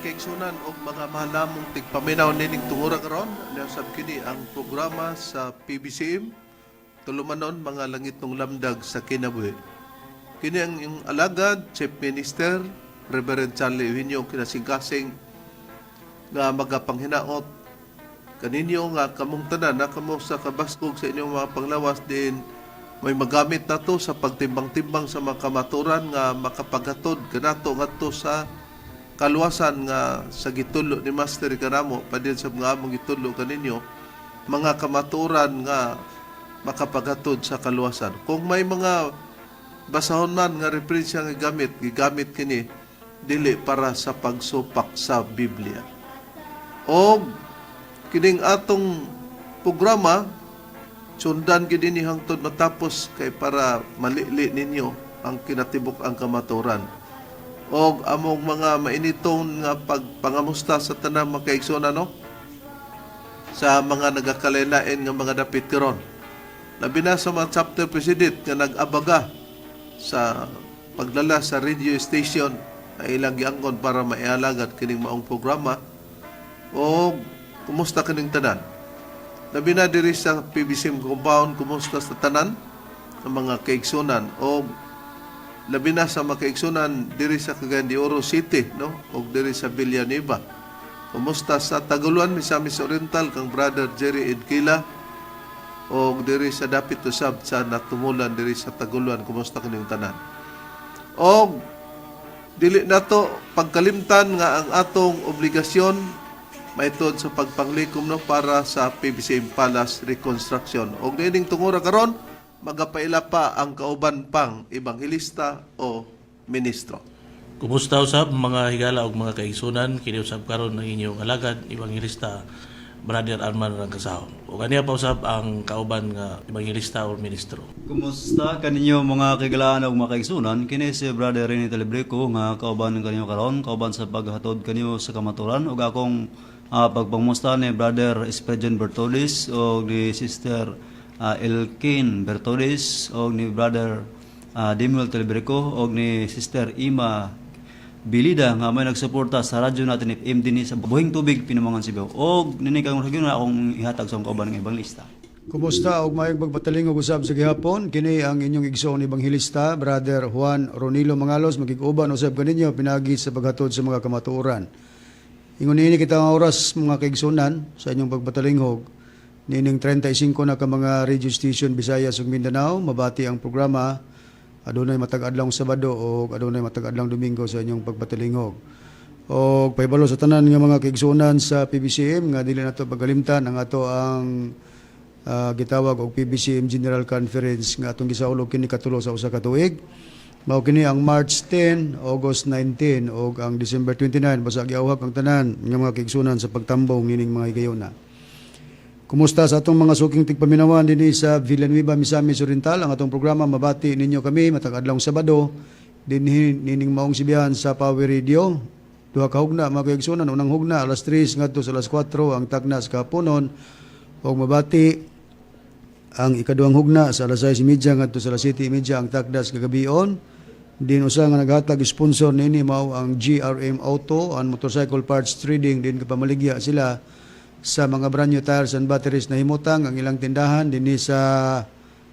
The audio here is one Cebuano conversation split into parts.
Kaigsunan og mga mahalamong tigpaminaw nining tungura karon, niasab kini ang programa sa PBCM, Tulumanon, mga langitnong lamdag sa kinabuhi. Kini ang inyong alagad, Chief Minister Reverend Charlie Eugenio, kinasingkasing nga magapanghinaot kaninyo nga kamong tanan na kamo sa kabaskog sa inyong mga panglawas din may magamit nato sa pagtimbang-timbang sa mga kamaturan nga makapaghatod kanato ngadto sa kaluwasan nga sa gitulo ni Master kanamo, padin sa mga among gitulo kaninyo, mga kamaturan nga makapaghatod sa kaluwasan. Kung may mga basahon man nga referensya nga gigamit, gigamit kini dili para sa pagsupak sa Biblia. Og kining atong programa, sundan gid ini hangtod matapos kay para malili ninyo ang kinatibuk ang kamaturan. Og among mga mainiton nga pagpangamusta sa tanang mga kaigsoon, no, sa mga nagakalain nga mga dapit karon, labi na sa mga chapter president nga nag-abaga sa pagdala sa radio station na ilang giangkon para maialagad kining maong programa. O kumusta kining tanan, labi na diri sa PBCM compound? Kumusta sa tanan ang mga kaigsunan o labi na sa mga kaigsunan diri sa Cagayan de Oro City, no, og diri sa Villanueva? Kumusta sa Taguluan, Misamis Oriental, kang Brother Jerry Edquila, og diri sa dapit usab sa Natumulan diri sa Taguluan? Kumusta kining tanan? Og dili nato pagkalimtan nga ang atong obligasyon maitod sa pagpanglikom, no, para sa PBCM Palace reconstruction. Og niining tungura karon, magapaila pa ang kauban pang ebanghelista o ministro. Kumusta usab, mga higala ug mga kaigsunan? Kini usab karon ang inyong alagad, Evangelista Brother Arman Rangkasaw. Ug aniya pa usab ang kauban nga ebanghelista or ministro. Kumusta kaninyo, mga kahigalaan ug mga kaigsunan? Kini si Brother Rene Talebrico nga kauban kanyo karon, kauban sa paghatod kanyo sa kamaturan, ug akong pagpangusta ni Brother Spurgeon Bertolis ug ni Sister Elkin Bertolis ug ni Brother Demuel Talebrico ug ni Sister Ima Bilida nga may nagsuporta sa radyo natin FM dinhi sa Buhing Tubig, Pinumangan, Cebu. Og nini kang na akong ihatag sa akong kauban nga ebanghilista. Kumusta og maayong pagpatalingog usab sa gihapon. Kini ang inyong igsoon ebanghelista, Brother Juan Ronilo Mangalos, magig-uban usab kaninyo pinagi sa paghatod sa mga kamatuoran. Ingon niini kita nga oras, mga kaigsunan, sa inyong pagpatalingog. Nining 35 na ka mga radio station Visayas ug Mindanao mabati ang programa adunay matag adlaw Sabado o adunay matag adlaw Domingo sa inyong pagpatalingog. Og pahibalo sa tanan nga mga kaigsunan sa PBCM nga dili nato pagkalimtan ang ato ang gitawag og PBCM General Conference nga atong gisaulog kini katulo sa usa ka tuig. Mao kini ang March 10, August 19 ug ang December 29. Basta giawhag ang tanan nga mga kaigsunan sa pagtambong nining mga higayona. Kumusta sa atong mga suking tigpaminawan dinhi sa Villanueva, Misamis Oriental? Ang atong programa, mabati ninyo kami matag adlaw Sabado dinhi nining maong sibihan sa Power Radio. Duha ka hugna, mga kaigsunan, unang hugna alas 3 ngadto sa alas 4 ang takna sa kahaponon ug mabati ang ikaduhang hugna sa alas 6:30 ngadto sa alas 7:30 ang takda sa kagabion. Din usa nga naghatag sponsor niini mao ang GRM Auto and Motorcycle Parts Trading. Din kapamaligya sila sa mga brand new tires and batteries na himutang ang ilang tindahan dinhi sa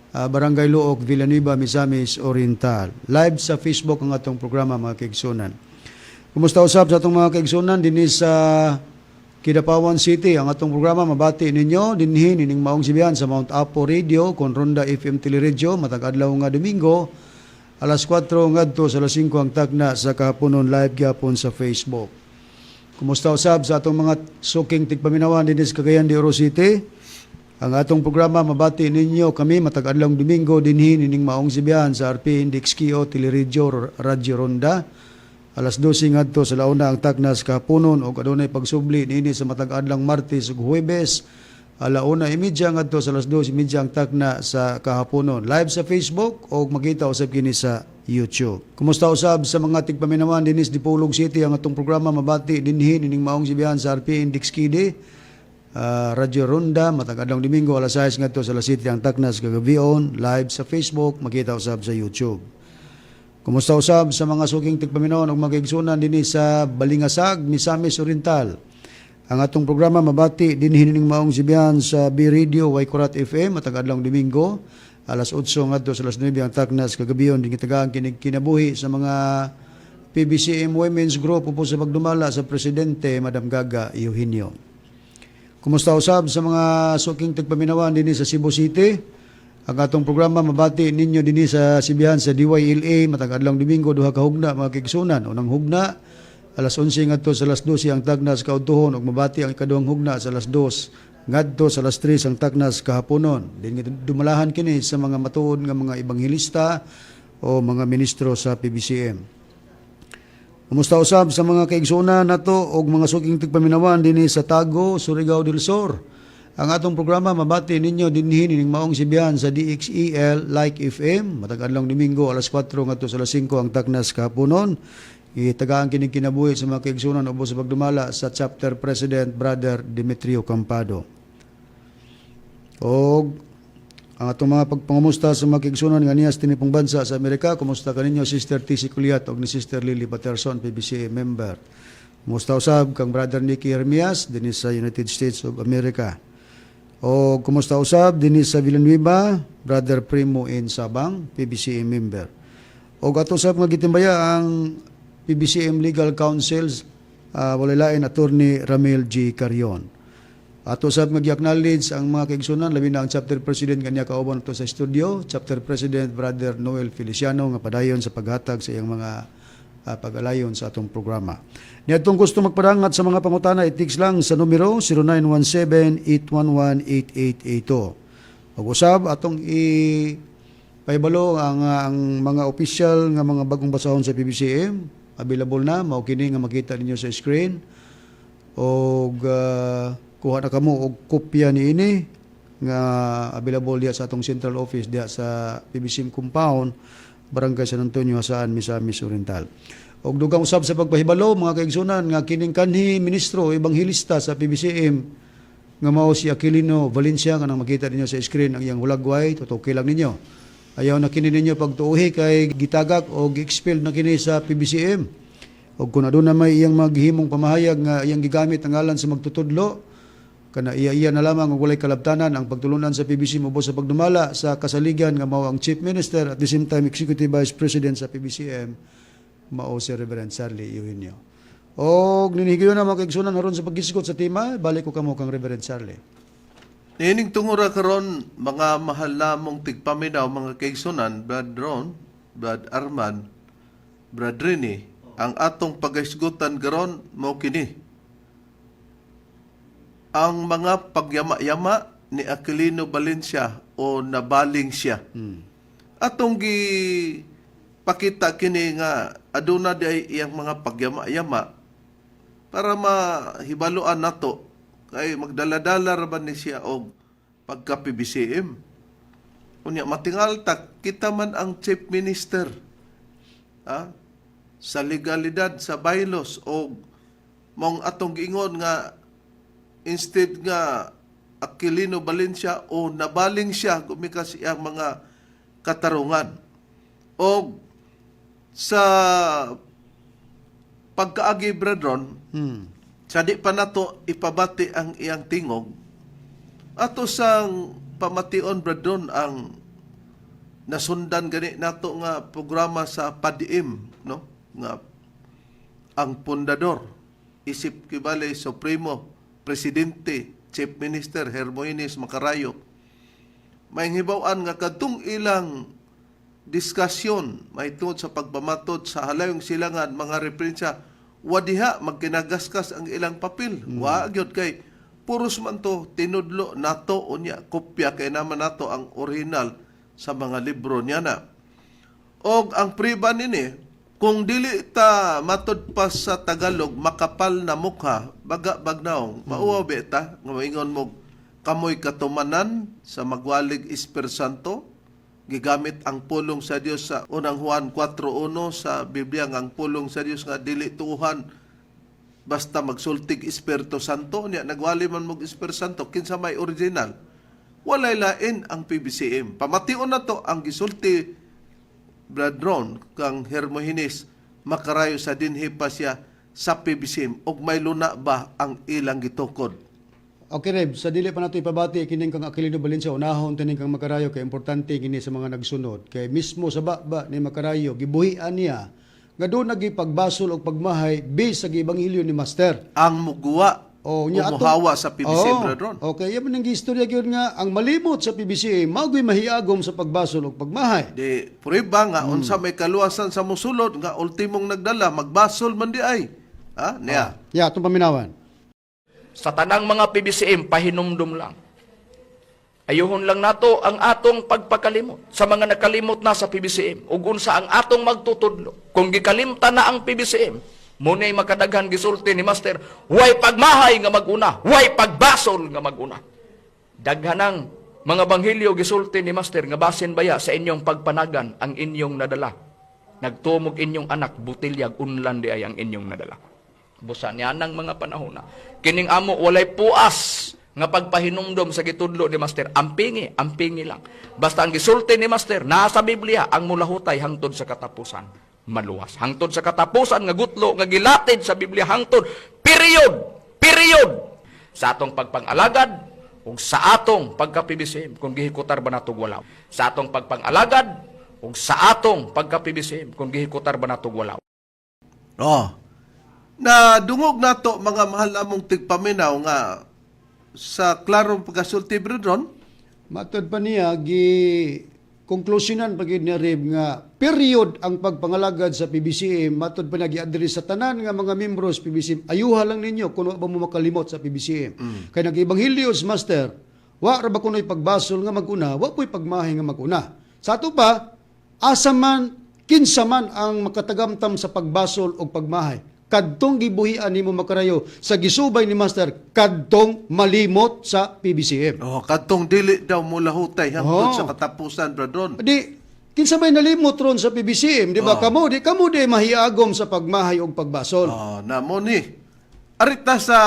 Barangay Looc, Villanueva, Misamis Oriental. Live sa Facebook ang atong programa, mga kaigsunan. Kumusta usab sa atong mga kaigsunan dinhi sa Kidapawan City? Ang atong programa, mabati ninyo dinhi nining maong sibihan sa Mount Apo Radio kon Ronda FM Teleradyo matag adlaw nga Domingo alas 4 ngadto sa alas 5 ang takna sa kahaponon, live gyapon sa Facebook. Kumusta usab sa atong mga suking tigpaminawan dinhi sa Cagayan de Oro City? Ang atong programa, mabati ninyo kami matag adlaw Domingo dinhi nining maong sibihan sa RP Index KO Teleradyo, Radyo Ronda. Alas 12 ngadto sa launa ang takna sa kahaponon ug adunay pagsubli niini sa matag adlaw Martes ug Huwebes. 1:30 ngadto sa alas 2:30 ang takna sa kahaponon. Live sa Facebook o makita usab kini sa YouTube. Kumusta usab sa mga tigpaminawan dinhi sa Dipolog City? Ang atong programa, mabati dinhi nining maong sibihan sa RP Index KD. Radyo Ronda matag adlaw Domingo alas 6 ngadto sa alas 7 ang takna sa kagabion, live sa Facebook, makita usab sa YouTube. Kumusta usab sa mga suking tigpaminaw ug mga kaigsunan dinhi sa Balingasag, Misamis Oriental. Ang atong programa mabati dinhi nining maong sibihan sa B Radio Waikurat FM matag adlawng Domingo alas 8 ngadto sa alas 9 ang taknas kagabion, dinhi tagaan kinig kinabuhi sa mga PBCM Women's Group upo sa pagdumala sa presidente, Madam Gaga Eugenio. Kumusta usab sa mga suking tigpaminawan dinhi sa Cebu City? Ang atong programa mabati ninyo dinhi sa sibihan sa DYLA matag adlawng Domingo, duha ka hugna, mga kaigsunan. Unang hugna alas 11 ngadto sa alas 12 ang tagnas kaudtuhon ug mabati ang ikaduhang hugna sa alas 2 ngadto sa alas 3 ang tagnas kahaponon. Dinhi dumalahan kini sa mga matuod nga mga ebanghelista o mga ministro sa PBCM. Kumusta usab sa mga kaigsuonan nato og mga suking tigpaminawan dinhi sa Tago, Surigao del Sur? Ang atong programa mabati ninyo dinhi nining maong sibihan sa DXEL Like FM matag adlawng Domingo alas 4 ngadto sa alas 5 ang taknas kahaponon. Itagaan kining kinabuhi sa mga kaigsuonan ubos sa pagdumala sa chapter president, Brother Demetrio Campado. Og ang atong mga pagpangamusta sa mga kaigsuonan nga niya sa tinipong bansa sa Amerika, kumusta kaninyo, Sister TC Culiat og ni Sister Lily Patterson, PBCA member. Kumusta usab kang Brother Nicky Hermias dinhi sa United States of America. O kumusta usab dinhi sa Villanueva, Brother Primo in Sabang, PBCA member. O ato usab nga gitimbaya ang PBCM Legal Counsel, walay lain, Attorney Ramil G. Carion. Ato sab nga gi-acknowledge ang mga kaigsunan, labi na ang chapter president kanya kauban nato sa studio, chapter president Brother Noel Feliciano, nga padayon sa paghatag sa iyang mga pag-alayon sa atong programa. Niadtong gusto magpadangat sa mga pangutana, i-text lang sa numero 0917-811-8882. Pag-usab atong i pahibalo ang mga official nga mga bagong basahon sa PBCM available na, mao kini nga makita ninyo sa screen, og kuha na kamo og kopya niini nga available diha sa atong central office diha sa PBCM compound, Barangay San Antonio, Jasaan, Misamis Oriental. Og dugang usab sa pagpahibalo, mga kaigsunan, nga kining kanhi ministro ebanghelista sa PBCM nga mao si Aquilino Valencia, nga nang makita ninyo sa screen ang iyang hulagway, tutuki lang ninyo. Ayaw na kini ninyo pagtuuhi kay gitagak o gi-expel na kini sa PBCM. O kung aduna may iyang maghimong pamahayag nga iyang gigamit ang ngalan sa magtutudlo, kana iya-iya na lamang ug walay kalabtanan ang pagtulunan sa PBC ubos sa pagdumala sa kasaligan nga mao ang Chief Minister, at the same time Executive Vice President sa PBCM, mao si Reverend Charlie Eugenio. Og ninihigayon na, mga kaigsunan, aron sa paghisgot sa tema, balik ko kamo kang Reverend Charlie. Niining tungura karon, mga mahal namong tigpaminaw, mga kaigsunan, Brad Ron, Brad Arman, Brad Rini, ang atong paghisgutan karon mao kini: ang mga pagyama-yama ni Aquilino Valencia o nabaling siya. Atong gi pakita kini nga aduna di iyang mga pagyama-yama para mahibaluan nato kay magdala-dala ra ba ni siya og pagka PBCM. Unya matingal ta, kita man ang chief minister, ah, sa legalidad sa bylaws, og mong atong giingon nga instead nga Aquilino Valencia o nabaling siya gumikas iyang mga katarungan. Og sa pagkaagi, Brethren, sa di pa nato ipabati ang iyang tingog, ato sang pamation, brethren, ang nasundan gani nato nga programa sa PADIIM, no, nga ang pundador isip kibali Supremo Presidente Chief Minister Hermoines Macarayo, may hibaw-an nga kadtong ilang diskusyon may tungod sa pagpamatod sa halayong silangan, mga referensya, wa diha magkinagaskas ang ilang papel. Wa gyud, kay puros man to tinudlo nato, unya kopya kay naman nato ang original sa mga libro niya na. Og ang priba nini, kung dili ta matod pa sa Tagalog, makapal na mukha, baga bagnaong, mauwaw beta, nga maingon mo, kamoy katumanan sa magwalig Espiritu Santo, gigamit ang pulong sa Dios sa Unang Juan 4.1 sa Biblia, nga ang pulong sa Dios nga dili tuuhan basta magsultig Espiritu Santo, niya nagwali man mo Espiritu Santo, kinsa may original? Walay lain ang PBCM. Pamation na to ang gisulti. Brad Ron, kang Hermogenes Makarayo sa dinhi pa siya sa PBCM ug may luna ba ang ilang gitukod? Okay Reb, sa dili pa nato ipabati kining kang Aquilino Valencia, unahon tining kang Makarayo kay importante kini sa mga nagsunod. Kay mismo sa baba ni Makarayo gibuhian niya nga doon nagipagbasol og pagmahay base sa giebanghelyo ni Master. Ang muguwa Oh, o nya ato- muhawa sa PBCM, Oo. Brad Ron. Okay, yan man ang istorya gyud nga ang malimot sa PBCM mao'y mahiagom sa pagbasol og pagmahay. Di prueba nga unsa may kaluwasan sa musulod nga ultimong nagdala magbasol man di ay. Ha? Niya. Ya, atong paminawan. Sa tanang mga PBCM, pahinumdum lang. Ayuhon lang nato ang atong pagpakalimot sa mga nakalimot na sa PBCM ug unsa ang atong magtutudlo. Kung gikalimtan na ang PBCM, muna'y makadaghan gisulti ni Master, way pagmahay nga maguna, way pagbasol nga maguna. Daghan ang mga banghilyo gisulti ni Master nga basin baya sa inyong pagpanagan ang inyong nadala. Nagtumog inyong anak, butilyag unlan di ay ang inyong nadala. Busa niya nang mga panahon na. Kining amo walay puas nga pagpahinumdom sa gitudlo ni Master. Ampingi, ampingi lang. Basta ang gisulti ni Master, nasa Biblia, ang mulahutay hangtod sa katapusan. Maluwas. Hangtod sa katapusan nga gutlo, nga gilatid sa Biblia, hangtod. Period! Period! Sa atong pagpangalagad, ug sa atong pagka-PBCM, kung gihikutar ba natog wala. Sa atong pagpangalagad, ug sa atong pagka-PBCM, kung gihikutar ba natog wala. Oh. Na dungog nato mga mahal namong tigpaminaw nga sa klarong pagkasulti, Brad Ron, Matod pa niya gi konklusyonan pa gyud ni Reb nga period ang pagpangalagad sa PBCM. Matod pa niya gi-address sa tanan nga mga membros sa PBCM, ayuha lang ninyo kung wa ba mo makalimot sa PBCM. Kay nag-ebanghelyo si Master, wa ra ba kunoy pagbasol nga maguna, wa po'y pagmahay nga maguna. Sa ato pa, asa man kinsa man ang makatagamtam sa pagbasol o pagmahay, kadtong gibuhian nimo Makarayo sa gisubay ni Master, kadtong malimot sa PBCM. Oh, kadtong dili daw mulahutay hangtod Oh. sa katapusan, Brad Ron. Di kinsa may nalimot ron sa PBCM, di ba? Kamo di kamo di mahiagom sa pagmahay og pagbasol. Oh, na mo ni. Arita sa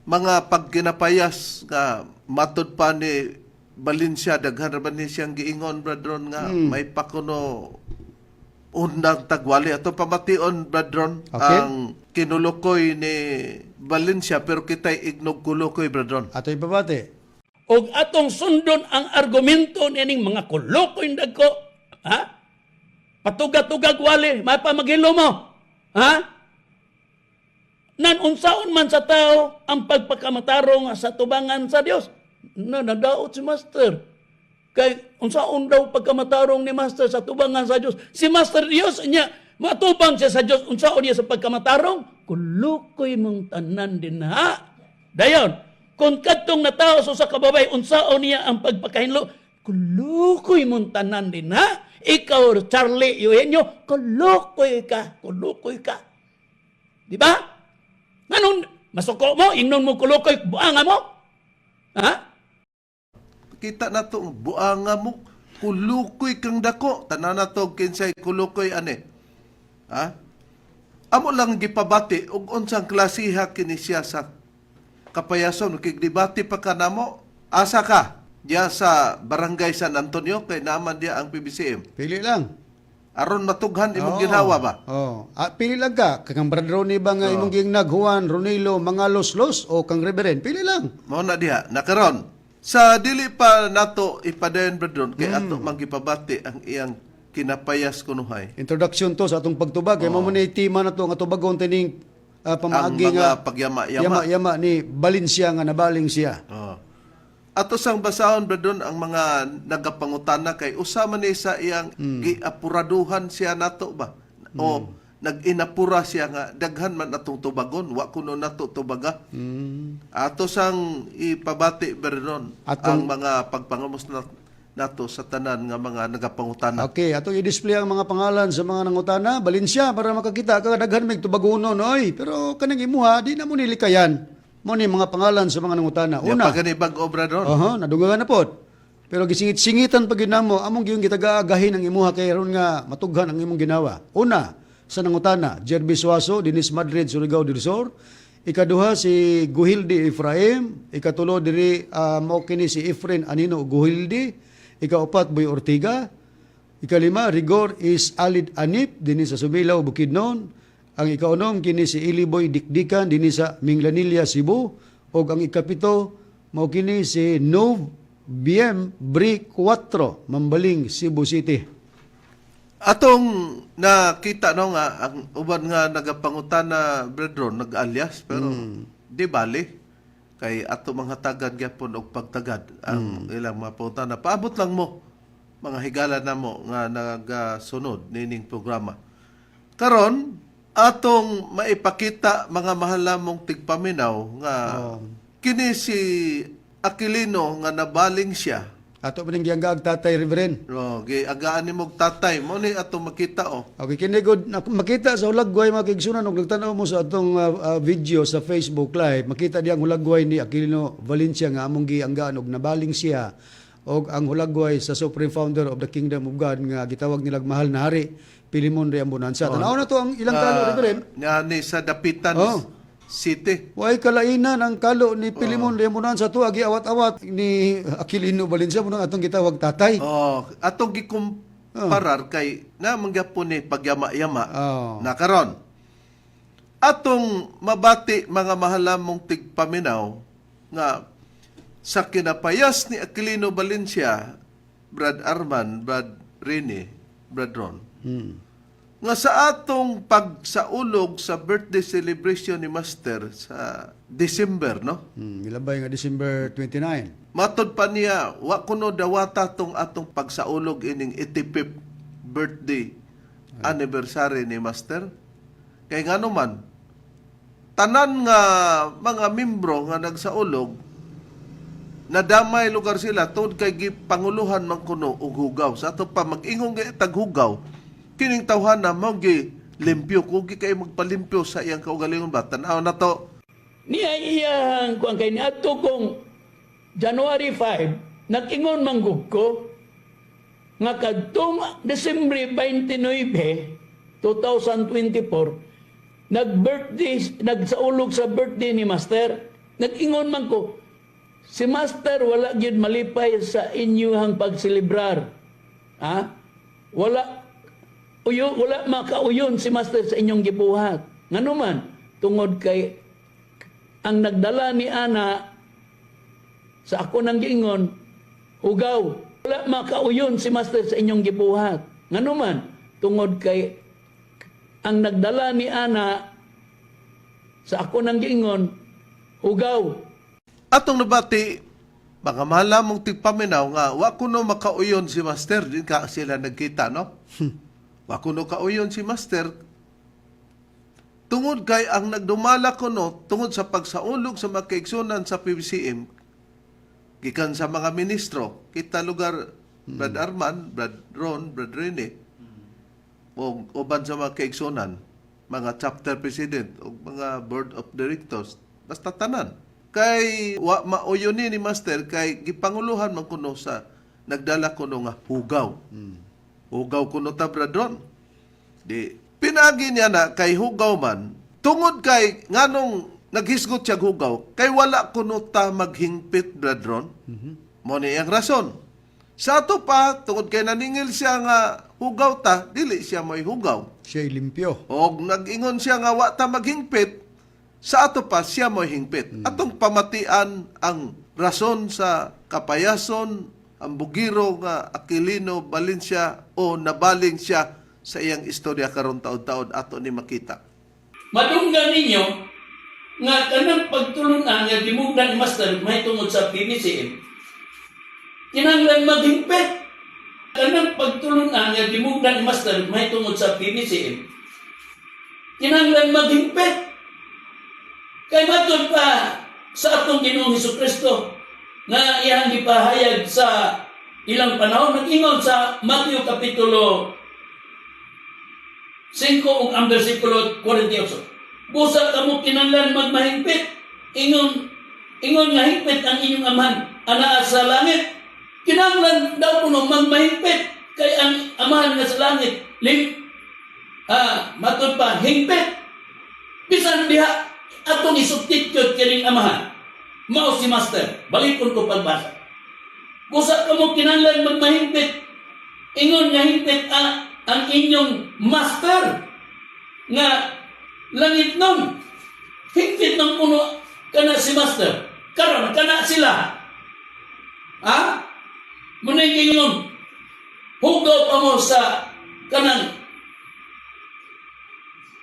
mga pagkinapayas nga matod pa ni Valencia, daghan ra ba ni siyang giingon, Brad Ron, nga may pakuno unang tagwali ato pamation, Brad Ron, ang kinulukoy ni Valencia, pero kita'y ignog kulukoy, Brad Ron. Ato ipabati. Og atong sundon ang argumento nining mga kulukoy dagko, ha? Patuga-tugag wali, mapamaghilo mo. Ha? Nan unsaon man sa tao ang pagpakamatarong sa tubangan sa Dios. Na nadaot si Master. Kay unsaon daw pagkamatarong ni Master sa tubangan sa Dios? Si Master Dios niya matubang siya sa Dios, unsaon niya sa pagkamatarong? Kulukoy mong tanan din ha. Dayon, kung kadtong natao sa usa ka babay, unsaon niya ang pagpakahinlo? Kulukoy mong tanan din ha. Ikaw, Charlie Eugenio, kulukoy ka, kulukoy ka. Di ba? Anong masuko mo, ingnon mo kulukoy, buanga mo? Ha? Kita na to, buanga mo, kulukoy kang dako. Tanan na to, kinsay kulukoy ane. Ha? Amo lang gipabati og unsang klasiha kini siya sa kapayason kay debate pa ka namo, asa ka diya sa Barangay San Antonio kay naman diya ang PBCM Pili lang. Aron matughan imong Oo. ginhawa ba? Oo. Ah, pili lang ka. Kang Brad Ronnie ba nga imong giingnag Juan Ronilo Mangalos Los o kang Reverend? Pili lang. Mao na diha nakaron sa dili pa nato ipadayon, Brad Ron, kay ato man gipabati ang iyang kinapayas kunuhay. Introduction to sa atong pagtubag. Kay mao man ni tema na to nga tubagon tining Ang pamaagi mga nga pagyama-yama. yama-yama ni Valencia nga nabaling siya. Oh. Ato sang basahon, Brad Ron, ang mga nagapangutana kay usa man ni sa iyang giapuraduhan siya nato ba o nag-inapura siya nga daghan man atong tubagon, wa kuno nato tubaga. Ato sang ipabati, Brad Ron, ang mga pagpangamos nato sa tanan nga mga nagapangutana. Okay, ato i-display ang mga pangalan sa mga nangutana, Valencia, para makakita ka daghan may tubagonon oy. Pero kaning imuha di na mo nilikayan. Mo ni mga pangalan sa mga nangutana. Una. Una. Pa gani bag-o, Brad Ron. Oho, nadunggan na pod. Pero gisingit-singitan pag namo, among giyong gitagaagahin ang imuha kay aron nga matughan ang imong ginawa. Una, sa nangutana, Jerby Suazo, Dinis Madrid, Surigao del Sur. Ikaduha si Guhildi Efraim, ikatulo diri mao kini si Efren Anino Guhildi, ikaupat Boy Ortiga, Ikalima, Rigor is Alid Anip dinhi sa Sumilaw, Bukidnon. Ang ikaunom kini si Iliboy Dikdikan dinhi sa Minglanilla, Cebu. Ug ang ikapito mao kini si Nov BM Bri 4, Mambaling, Cebu City. Atong nakita no nga ang uban nga nagapangutana, brethren, nag-alias, pero di bali kay ato manghatagan gyapon og pagtagad ang ilang mga pangutana. Paabot lang mo, mga higala namo nga nagasunod nining programa. Karon atong maipakita, mga mahal namong tigpaminaw, nga kini si Aquilino nga nabaling siya. Ato pa ning gianggaag tatay, Reverend. No, giagaan nimo og tatay mo ni atong makita oh. Okay, kini gud makita sa hulagway, mga kaigsunan, og nagtan-aw mo sa atong video sa Facebook Live, makita diya ang hulagway ni Aquilino Valencia nga among gianggaan og nabaling siya og ang hulagway sa Supreme Founder of the Kingdom of God nga gitawag nilag Mahal na Hari Pilimon Reambonanza. Tan-aw na to ang ilang kalo, Reverend. Nga ni sa Dapitan City. Way kalainan ang kalo ni Pilimon Reambonanza to agi awat-awat ni Aquilino Valencia mo atong gitawag tatay. Oh, atong gikumparar kay na mangyapon ni pagyama-yama na karon. Atong mabati, mga mahalamong tigpaminaw, nga sa kinapayas ni Aquilino Valencia, Brad Arman, Brad Rene, Brad Ron, nga sa atong pagsaulog sa birthday celebration ni Master sa December, no? Milabay nga December 29. Matod pa niya, wa kuno dawata tong atong pagsaulog ining 85th birthday anniversary ni Master. Kay ngano man, tanan nga mga membro nga nagsaulog, nadamay lugar sila tungod kay gipanguluhan man kuno og hugaw. Sa ato pa mag-ingong taghugaw, kining tawhana mao gi limpyo kung gi kay magpalimpyo sa iyang kaugalingon ba. Tan-aw na to. Niya iyang kuan kay niadto kong January 5, nag-ingon manggug ko nga kadtong Desembre 29, 2024, nag-birthday, nagsaulog sa birthday ni Master. Nag-ingon man ko, si Master wala gyud malipay sa inyuhang pagselebrar. Ha? Wala uyo, wala makauyon si Master sa inyong gibuhat. Ngano man, tungod kay ang nagdala ni ana sa ako nang giingon, hugaw. Wala makauyon si Master sa inyong gibuhat. Ngano man, tungod kay ang nagdala ni ana sa ako nang giingon, hugaw. Atong nabati, mga mahalamong tigpaminaw, nga wa kuno makauyon si Master din ka sila nagkita, no? Wa kuno kauyon si Master tungod kay ang nagdumala kuno tungod sa pagsaulog sa mga kaigsunan sa PBCM gikan sa mga ministro kita lugar, Brad Arman, Brad Ron, Brad Rene o uban sa mga kaigsunan, mga chapter president o mga board of directors, basta tanan. Kay wa mauyon ni Master kay gipanguluhan man kuno sa nagdala kuno nga hugaw. Hugaw kuno ta, Brad Ron. Di pinagi niya na kay hugaw man tungod kay nganong naghisgot siya hugaw kay wala kuno ta maghingpit, Brad Ron. Mo ni ang rason. Sa ato pa, tungod kay naningil siya nga hugaw ta, dili siya may hugaw. Siya limpyo. Og nag-ingon siya nga wa ta maghingpit, sa ato pa siya mo'y hingpit. Atong pamatian ang rason sa kapayason ang bugiro nga Aquilino Valencia o nabaling siya sa iyang istorya karon taon-taon ato ni makita. Madunggan ninyo nga kanang pagtulunan nga gimugna ni Master mahitungod sa PBCM, kinahanglan maghingpit. Kanang pagtulunan nga gimugna ni Master mahitungod sa PBCM, kinahanglan maghingpit. Kay matod pa sa atong Ginoong Hesus Kristo nga iyang gipahayag sa ilang panahon, nag-ingon sa Matthew Kapitulo 5 ug ang bersikulo 48. Busa kamo kinahanglan magmahingpit. Ingon ingon nga hingpit ang inyong amahan anaa sa langit. Kinahanglan daw kuno magmahingpit kay ang amahan nga sa langit lim matod pa hingpit. Bisan diha atong isubstitute kining amahan. Mao si Master. Balikon ko pagbasa. Busa kamo kinahanglan magmahingpit. Ingon nga hingpit ang inyong master nga langit nun. Hingpit ng puno kana si master. Karon kana sila. Ha? Munay ingon, hugaw pa mo sa kanang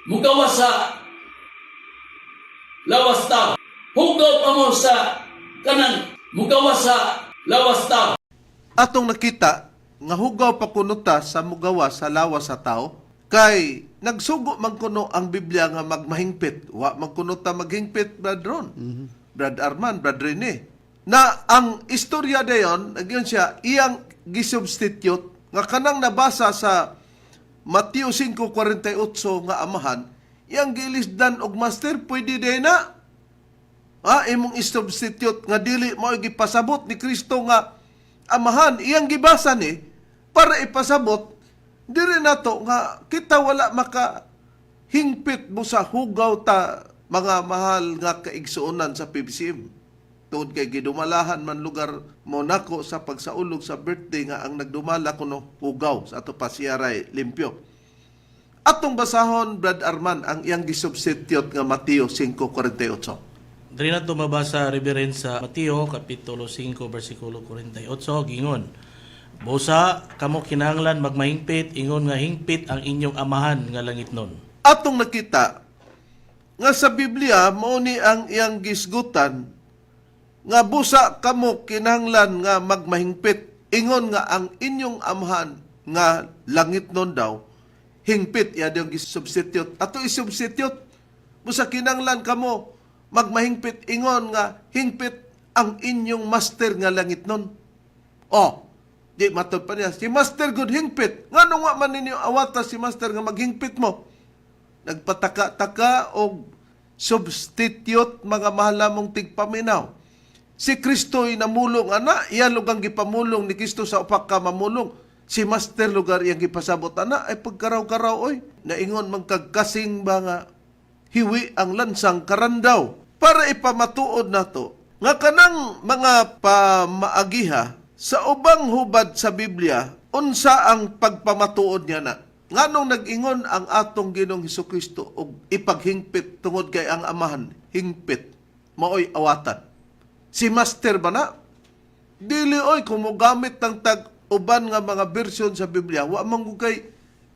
mugawa sa lawas tao. Hugaw pa mo sa kanang mugawa sa lawas tao. Atong nakita nga hugaw pa kuno ta sa mugawa sa lawas sa tao kay nagsugo man kuno ang Biblia nga magmahingpit. Wa man kuno ta maghingpit, Brad Ron, Brad Arman, Brad Rene. Na ang istorya dayon, nagyon siya iyang gisubstitute nga kanang nabasa sa Mateo 5:48 nga amahan, iyang gilisdan og master, pwede day na. Ah, imong isubstitute nga dili mao gipasabot ni Kristo nga amahan, iyang gibasa ni para ipasabot diri nato nga kita wala maka hingpit mo sa hugaw ta, mga mahal nga kaigsuonan sa PBCM. Tungod kay gidumalahan man lugar mo nako sa pagsaulog sa birthday nga ang nagdumala kuno hugaw sa ato pasiyaray limpyo. Atong basahon, Brad Arman, ang iyang gisubstitute nga Mateo 5:48. Diri na ito mabasa, Reverend, sa Mateo, Kapitulo 5, versikulo 48, gingon: "Busa, kamo kinahanglan magmahingpit, ingon nga hingpit ang inyong amahan nga langit nun." Atong nakita nga sa Biblia mao ni ang iyang gisgutan nga busa kamo kinahanglan nga magmahingpit ingon nga ang inyong amahan nga langit nun daw hingpit. Iya yung gisubstitute, ato isubstitute, busa kinahanglan kamo magmahingpit ingon nga hingpit ang inyong master nga langit nun. Oh, di matod pa niya. Si master good hingpit. Ngano wa man ninyo awata si master nga maghingpit mo? Nagpataka-taka og substitute, mga mahalamong tigpaminaw. Si Kristo'y namulong ana, iya lugang gipamulong ni Kristo sa upak ka mamulong. Si master lugar iyang gipasabot ana, ay pagkaraw-karaw oy. Naingon man kagkasing ba nga hiwi ang lansang karandaw para ipamatuod nato nga kanang mga pamaagiha sa ubang hubad sa Biblia, unsa ang pagpamatuod niya na nganong nag-ingon ang atong Ginoong Hesukristo og ipaghingpit tungod kay ang amahan hingpit, maoy awatan si master ba na? Dili oy, kung mogamit ng tag uban nga mga bersyon sa Biblia, wa man gud kay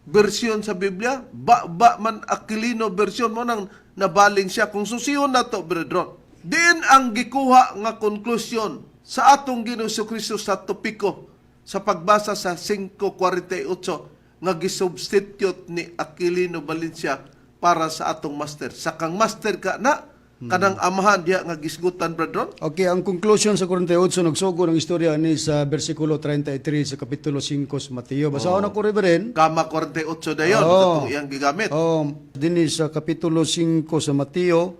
bersyon sa Biblia, ba ba man Aquilino version mo nang nabaling siya kung susiyon nato, brethren. Diin ang gikuha nga konklusyon sa atong Ginoong Kristo sa topiko sa pagbasa sa 5:48 nga gisubstitute ni Aquilino Valencia para sa atong master? Sa kang master ka na kanang amahan diha nga gisgutan, brethren. Okay, ang conclusion sa 48, nagsugo ng istorya ni sa versikulo 33 sa kapitulo 5 sa Mateo. Basahon ako, Reverend. Kama 48 dayon Oo. katong iyang gigamit. Oh, dinhi sa kapitulo 5 sa Mateo,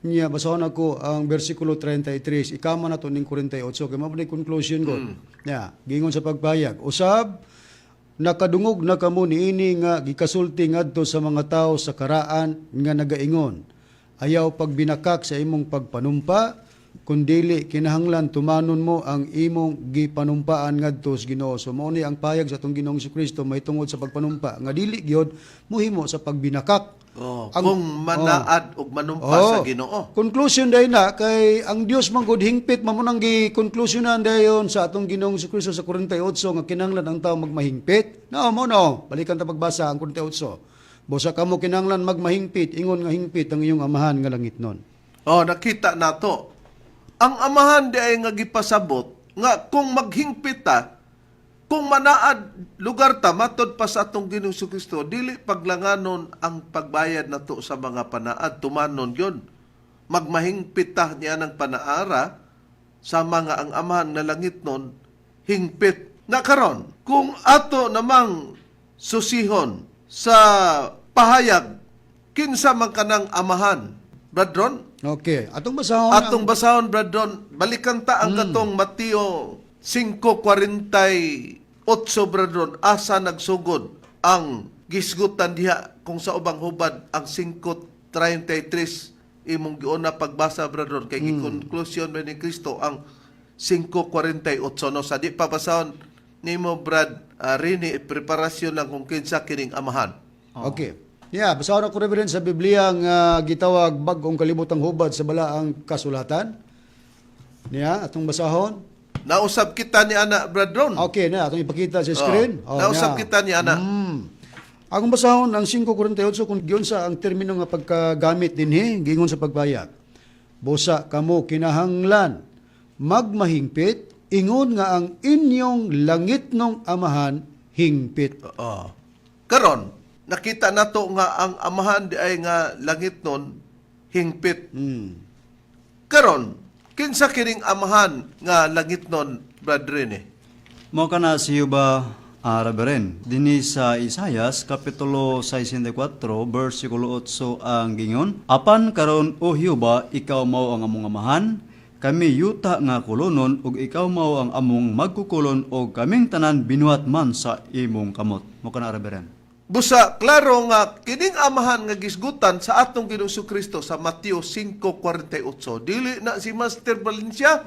niya basahon ako ang versikulo 33. Ikama na to ning 48 kay mao ni conclusion ko. Nya, giingon sa pagpayag. Usab nakadungog na kamo niini nga gikasulti ngadto sa mga tawo sa karaan nga nagaingon: "Ayaw pagbinakak sa imong pagpanumpa, kundili kinahanglan tumanon mo ang imong gipanumpaan ngadto sa Ginoo." So mao ni ang payag sa atong Ginoong Kristo mahitungod sa pagpanumpa nga dili gyud mohimo sa pagbinakak. Oh, Ang- kung manaad og manumpa Oh. sa Ginoo. Conclusion dahil na kay ang Dios man gud hingpit, mao nang gi-conclusionan dayon sa atong Ginoong Kristo sa 48 nga kinahanglan ang tao magmahingpit. No, mo no. Balikan ta pagbasa ang 48. "Busa kamo kinahanglan magmahingpit ingon nga hingpit ang iyong amahan nga langitnon." Oh, nakita nato. Ang amahan di ay nga gipasabot nga kung maghingpit ta, kung manaad lugar ta matod pa sa atong Ginoong Kristo, dili paglanganon ang pagbayad nato sa mga panaad, tumanon yon. Magmahingpit ta niya ng panaara sa mga ang amahan na langit nun, hingpit. Na karon, kung ato namang susihon sa pahayag, kinsa man kanang amahan, Brad Ron? Okay, atong basahon Atong basahon, Brad Ron, balikan ta ang katong Mateo 5:48, Brad Ron, asa nagsugod ang gisgutan diha kung sa ubang hubad ang 5:33 imong giuna pagbasa, Brad Ron, kay gi-conclusion man ni Kristo ang 5:48, no? Sa di pa basahon, nimo Brad Rini preparasyon lang kung kinsa kining amahan. Okay. Yeah, basahon ako, Reverend, sa Biblia nga gitawag Bag-ong Kalibutang Hubad sa Balaang Kasulatan. Niya, atong basahon. Nausab kita ni ana, Brad Ron. Okay na, atong ipakita sa screen. Oh, nausab niya. kita ni ana. Akong basahon ang 5:48 kung giunsa ang termino nga pagkagamit dinhi giingon sa pagpayag. Busa kamo kinahanglan magmahingpit ingon nga ang inyong langitnong Amahan hingpit. Oo. Karon, nakita nato nga ang amahan di ay nga langit nun hingpit. Karon, kinsa kining amahan nga langit nun, Brad Rene? Mao kana si Yuba Reverend. Dinhi sa Isayas kapitulo 64 bersikulo 8 ang gingon, "Apan karon, o Hiuba, ikaw mao ang among amahan, kami yuta nga kolonon ug ikaw mao ang among magkukulon ug kaming tanan binuhat man sa imong kamot." Mao kana, Reverend. Busa, klaro nga kining amahan nga gisgutan sa atong Ginoong Kristo sa Mateo 5:48. Dili na si Master Valencia.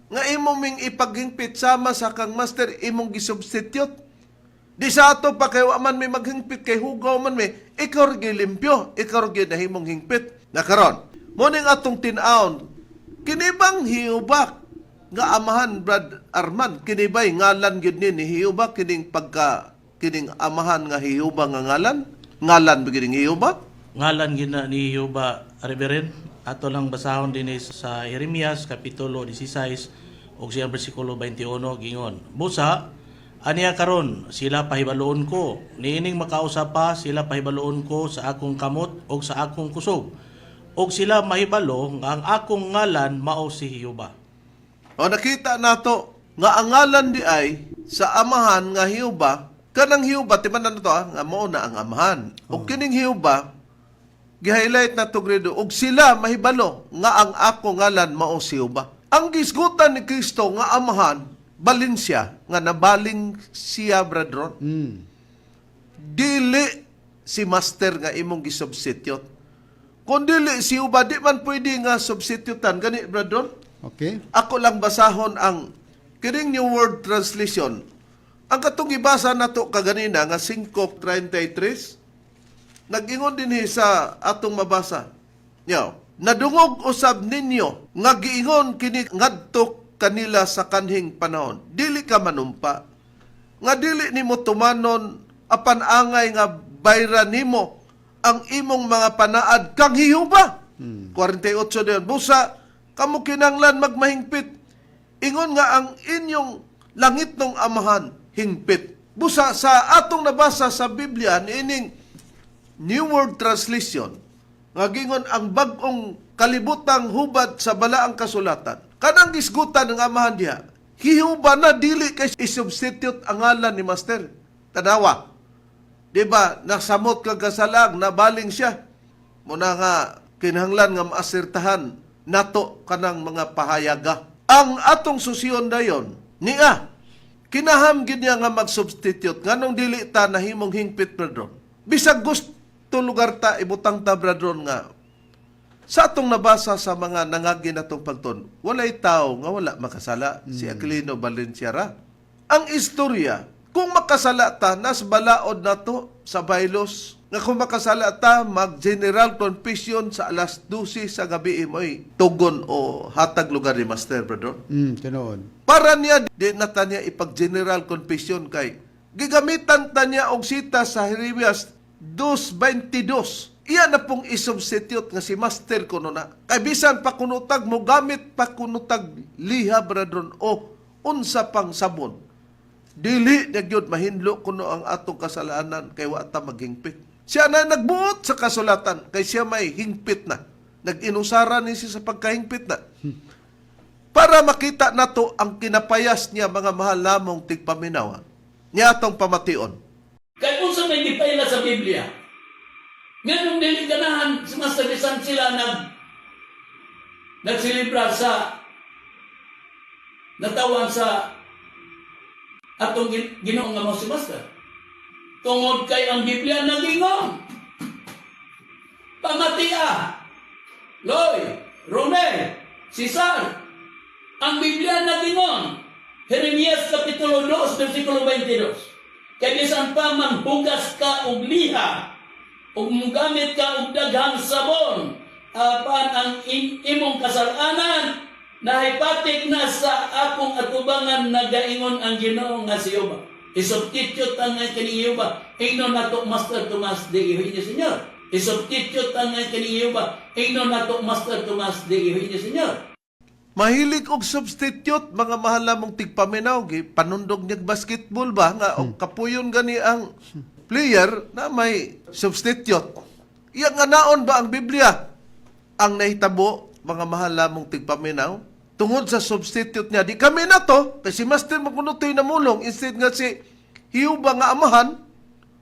Nga imo ming ipaghingpit sama sa kang master imong gisubstitute. Di sa ato pa kay wa man may maghingpit kay hugaw man may ikaw ra gyud limpyo, ikaw ra gyud nahimong hingpit. Na karon, mo ning atong tin-aon kini bang hiyubak nga amahan, Brad Arman, kini ba'y ngalan gyud ni Hiyuba kining pagka kining amahan nga Hiyuba nga ngalan? Ngalan ba kining Hiyuba? Ngalan gina ni Jehova, Reverend. Ato lang basahon dinhi sa Jeremias kapitulo 16 ug siyang bersikulo 21 gingon. Busa aniya karon sila pahibaluon ko niining makausa pa sila pahibaluon ko sa akong kamot ug sa akong kusog ug sila mahibalo nga ang akong ngalan mao si Jehova. O nakita nato nga ang ngalan di ay sa amahan nga Hiyuba, kanang Hiyuba timan na to nga mao na ang amahan. Og kining Hiyuba gi-highlight na to gredo og sila mahibalo nga ang ako ngalan mao si Hiyuba. Ang gisgutan ni Kristo nga amahan Valencia nga nabaling siya, brethren. Dili si master nga imong gisubstitute. Kung dili si Hiyuba, di man pwede nga substitutan gani, brethren. Okay? Ako lang basahon ang kining New World Translation. Ang katong gibasa nato kaganina nga 5:33 nag-ingon dinhi sa atong mabasa. Yo, nadungog usab ninyo nga giingon kini ngadto kanila sa kanhing panahon. Dili ka manumpa nga dili nimo tumanon apan angay nga bayra nimo ang imong mga panaad kang hiyuba. 48 diyon. Busa kamo kinanglan magmahingpit ingon nga ang inyong langit ng amahan hingpit. Busa sa atong nabasa sa Biblia niining New World Translation nga gingon ang Bag-ong Kalibutang Hubad sa Balaang Kasulatan. Kanang gisgutan ng amahan diha, hihuba na dili kay isubstitute ang ngalan ni master. Tanawa. Di ba, nasamot kag kasalang, nabaling siya. Muna nga, kinahanglan nga maasertahan nato kanang mga pahayaga. Ang atong susiyon dayon, niya, kinaham gid niya nga mag-substitute. Nganong dili ta nahimong hingpit, brethren? Bisag gusto lugar ta, ibutang ta, brethren, nga sa atong nabasa sa mga nangagi natong pagton, walay tao nga wala makasala, si Aquilino Valencia ra. Ang istorya, kung makasala ta, nas balaod nato sa bylaws, nga kung makasala ta, mag-general confession sa alas 12 sa gabi mo'y tugon o hatag lugar ni Master, brother. Tinuod. Para niya, di na ta niya ipag-general confession kay gigamitan ta niya og sita sa Jeremias 2:22. Iya na pong isubstitute nga si master kuno na. Kay bisan pa kunutag mo gamit pa kunutag liha, brethren, o unsa pang sabon. Dili na gyud mahinlo kuno ang atong kasalanan kay wa ta maghingpit. Siya na nagbuot sa kasulatan kay siya may hingpit na. Nag-inusara ni siya sa pagkahingpit na. Para makita nato ang kinapayas niya, mga mahal namong tigpaminawan. Niya atong pamation. Kay unsa may gipaila sa Biblia? Nganong dili ganahan si Master bisan sila nagselebra sa natawan sa atong Ginoo nga mao si Master? Tungod kay ang Biblia nagingon. Pamatia, Loy, Rone, Cesar, ang Biblia nagingon. Jeremias Kapitulo 2, versikulo 22. Kay bisan pa manghugas ka og liha, ug mugamit ka og daghang sabon, apan ang imong kasalanan nahipatik na sa akong atubangan, nagaingon ang Ginoo nga si Jehova. I-substitute ang kini Jehova. Ingnon nato Master Tomas de Eugenio Señor. I-substitute ang kini Jehova. Ingnon nato Master Tomas de Eugenio Señor. Mahilig og substitute, mga mahal namong tigpaminaw, gi panundog niyag basketball ba nga og kapuyon gani ang player na may substitute. Iya nga naon ba ang Biblia? Ang nahitabo, mga mahal namong tigpaminaw, tungod sa substitute niya, di kami na to, kasi master makuno to'y namulong, instead nga si Hiuba nga amahan,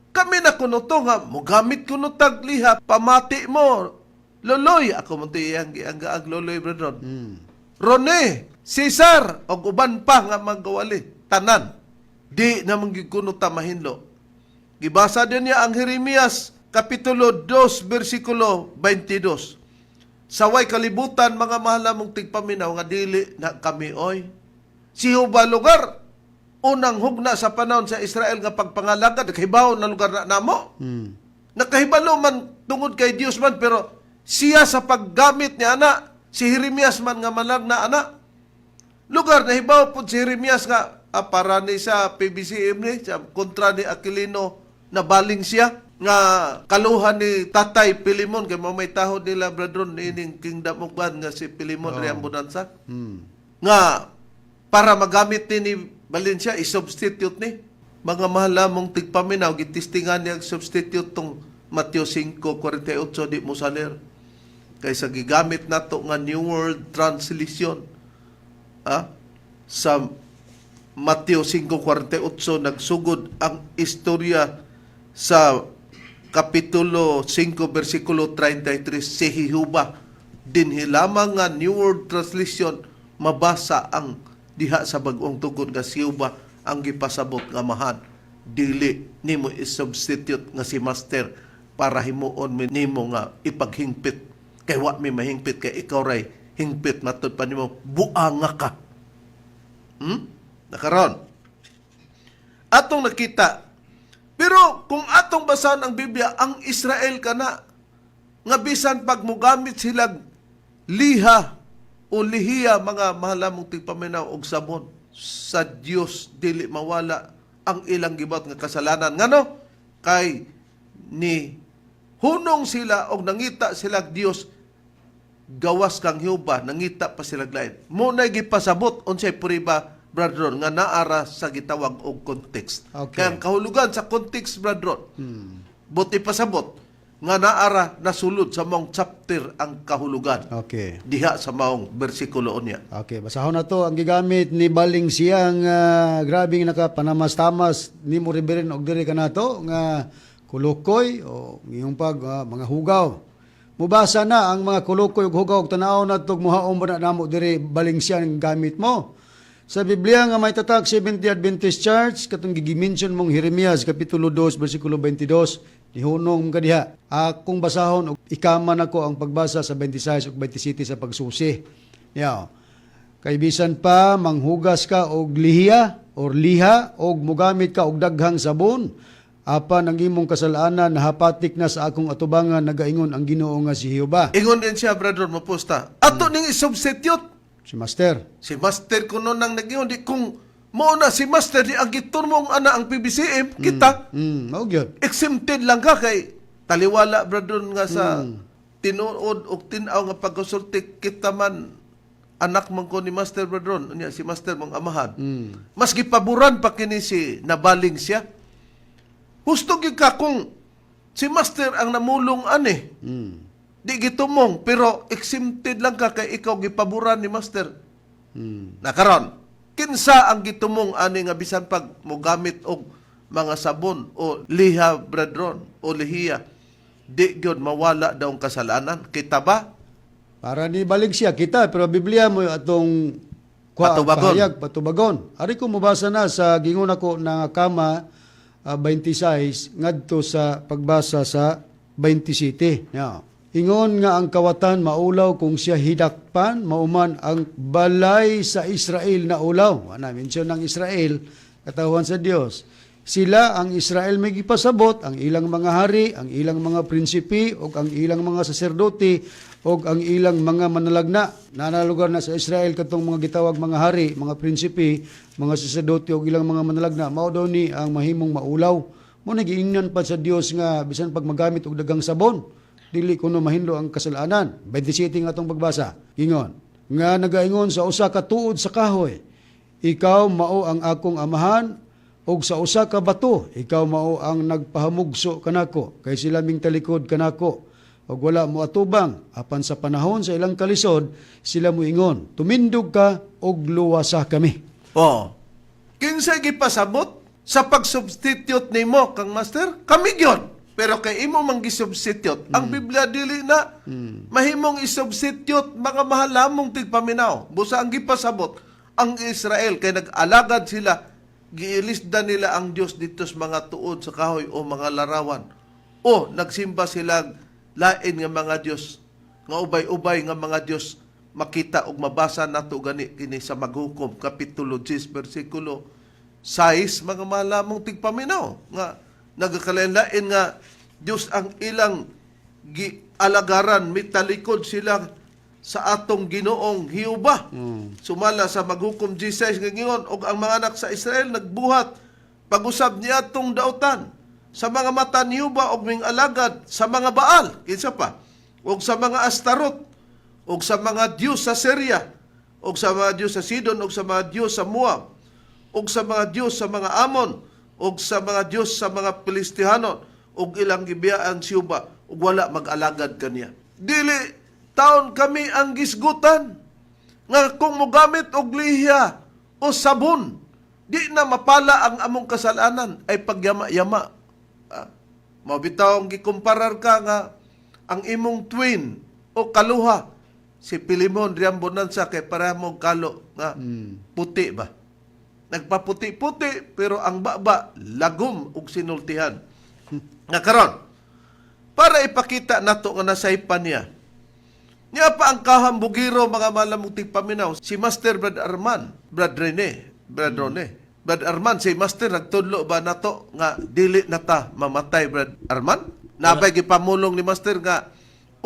kami na kuno to nga, mugamit kuno tag liha, pamati mo, Loloy, ako mo ito iyang gianggaag Loloy, brethren. Rone, Cesar, og uban pa nga magawali, tanan. Di na manggiguno ta mahinlo. Gibasa din niya ang Jeremias Kapitulo 2, versikulo 22. Saway kalibutan, mga mahal mong tigpaminaw, nga dili na kami oy. Si Jehovah lugar, unang hugna sa panahon sa Israel nga pagpangalagad, nakahibaw na lugar na namo. Nakahibalo man tungod kay Dios man, pero siya sa paggamit ni ana, si Jeremias man nga malag na ana. Lugar nahibaw pud si Jeremias nga para ni sa PBCM ni sa kontra ni Aquilino na baling siya nga kaluhan ni Tatay Pilimon kay mao may tahod nila, brethren, ining Kingdom of God nga si Pilimon oh. Bonanza nga para magamit ni Valencia, i-substitute ni, mga mahal mong tigpaminaw, gitistingan niya ang substitute tong Mateo 5:48, di mo salir kaysa gigamit nato nga New World Translation sa Mateo 5:48, nagsugod ang istorya sa Kapitulo 5 versikulo 33, si Jehovah. Dinhi lamang nga New World Translation mabasa ang diha sa Bagong Tugon nga si Jehovah ang gipasabot nga amahan, dili nimo i-substitute nga si master para himuon mi nimo nga ipaghingpit kay wa mi mahingpit kay ikaw ray hingpit, matud pa nimo buanga ka. Nakaron. Atong nakita. Pero kung atong basahan ang Biblia, ang Israel kana nga bisan pag mugamit sila liha o lihiya, mga mahal mong tigpaminaw, og sabon, sa Dios dili mawala ang ilang gibuhat nga kasalanan. Ngano? Kay ni hunong sila og nangita sila Dios gawas kang Jehova, nangita pa sila lain. Mo na gipasabot unsay puriba, brethren, nga naara sa gitawag og context. Okay. Kaya ang kahulugan sa context, brethren, buti pasabot nga naara nasulod sa maong chapter ang kahulugan. Diha sa maong bersikulo niya. Okay, basahon na to ang gigamit ni Baling siyang grabing nakapanamas-tamas nimo, Reverend, og diri kanato nga kulukoy o ngiyong pag mga hugaw. Mubasa na ang mga kulukoy ug hugaw og tan-aw na tog muhaom ba na namo diri, Baling siyang gamit mo. Sa Biblia nga may tatak Seventh Adventist Church, katong gimension mong Jeremias kapitulo 2 bersikulo 22, nihunong ka diha. Akong basahon og ikaman ako ang pagbasa sa 26 ug 27 sa pagsusi. Yaw. Kay bisan pa manghugas ka og lihiya or liha og mugamit ka og daghang sabon, apan ang imong kasalanan nahapatik na sa akong atubangan, nagaingon ang Ginoo nga si Jehova. Ingon din siya, brethren, mapusta. Ato ning i-substitute. Si Master. Si Master kuno nang nag-ingon, di kung mao na si Master di ang giturmong ana ang PBCM kita, Mao gyud. Exempted lang ka kay taliwala, brethren, nga sa tinuod og tin-aw nga pagkasulti, kita man anak man ko ni Master, brethren, unya si Master mong amahan. Mas gipaboran pa kini si nabaling siya. Husto gyud ka kung si Master ang namulong ani. Di gitumong pero exempted lang ka kay ikaw gipaboran ni Master. Nakaron, kinsa ang gitumong ani nga bisan pag mogamit og mga sabon o liha, brethren, o lihiya, di gyud mawala daw ang kasalanan? Kita ba? Para ni balig siya kita, pero Biblia mo atong kwa, Patubagon. pahayag, patubagon. Ari ko mobasa na sa gingon ako na kama 26 ngadto sa pagbasa sa 27. Yeah. Ingon nga ang kawatan maulaw kung siya hidakpan, mauman ang balay sa Israel na ulaw. Ana, mention ng Israel, katawhan sa Dios. Sila ang Israel may gipasabot, ang ilang mga hari, ang ilang mga prinsipi, ug ang ilang mga saserdote, ug ang ilang mga manalagna. Nanalugar na sa Israel katong mga gitawag mga hari, mga prinsipi, mga saserdote ug ilang mga manalagna. Mao daw ni ang mahimong maulaw. Mo nagiingnan pa sa Dios nga bisan pag magamit og dagang sabon, dili kuno mahinlo ang kasalanan. 27 nga atong pagbasa. Ingon, nga nagaingon sa usa ka tuod sa kahoy, ikaw mao ang akong amahan ug sa usa ka bato, ikaw mao ang nagpahamugso kanako, kay sila ming talikod kanako ug wala mo atubang. Apan sa panahon sa ilang kalisod, sila moingon, tumindog ka ug luwasa kami. Oh. Kinsa gipasabot sa pag-substitute nimo kang master? Kami gyud. Pero kay imo man gi-substitute, ang Biblia dili na mahimong i-substitute, mga mahalamong tigpaminaw. Busa ang gipasabot ang Israel kay nag-alagad sila, giilisda nila ang Dios dito sa mga tuod sa kahoy o mga larawan. O nagsimba sila lain nga mga Dios, nga ubay-ubay nga mga Dios. Makita ug mabasa nato gani kini sa Maghukom kapitulo 10 bersikulo 6, mga malamong tigpaminaw, nga nagakalain-lain nga Dios ang ilang gialagaran, mitalikod sila sa atong Ginoong Hiyuba. Sumala sa Maghukom 16 nga gingon, og ang mga anak sa Israel nagbuhat pag-usab niya atong dautan sa mga mata ni Hiyuba og ming alagad sa mga Baal, kinsa pa, og sa mga Astarot, og sa mga diyos sa Syria, og sa mga diyos sa Sidon, og sa mga diyos sa Moab, og sa mga diyos sa mga Amon, og sa mga diyos sa mga Pilistihanon, og ilang gibiyaan si Hiyuba, og wala mag-alagad kaniya. Dili taon kami ang gisgutan nga kung mogamit og lihiya o sabon, di na mapala ang among kasalanan ay pagyama-yama. Ah, mao bitaw ang gikumparar ka nga ang imong twin o kaluha si Pilimon Riam Bonanza kay pareha mo kalo nga puti ba. Nagpaputi-puti pero ang baba lagom og sinultihan. Nga karon para ipakita nato nga nasaypan niya. Niya pa ang kahambugiro, mga malamong tigpaminaw, si Master Brad Arman, Brad Rene, Brad Rone. Brad Arman, si Master nagtudlo ba nato nga dili na ta mamatay, Brad Arman? Nabay gipamulong ni Master nga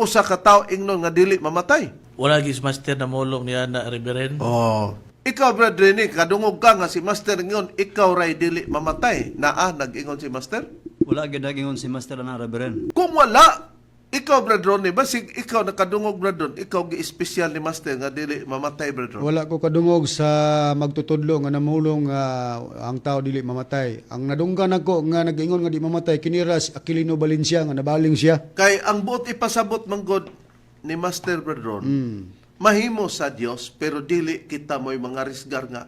usa ka tawo ingnon nga dili mamatay? Wala gis master na mulong niya na, Reverend. Oh. Ikaw, Brad Rene, kadungog ka nga si Master ingon, ikaw ray dili mamatay. Naa, nag-ingon si Master? Wala gid nagingon si Master na, Reverend. Kung wala, ikaw, Brad Ronnie, basig ikaw nakadungog, Brad Ron, ikaw gi-espesyal ni Master nga dili mamatay, Brad Ron. Wala ko kadungog sa magtutudlo nga namulong nga ang tao dili mamatay. Ang nadunggan ako nga nag-ingon nga di mamatay kinira si Aquilino Valencia nga nabaling siya. Kay ang buot ipasabot manggod ni Master Brad Ron, mahimo sa Dios pero dili kita mo'y mga risgar nga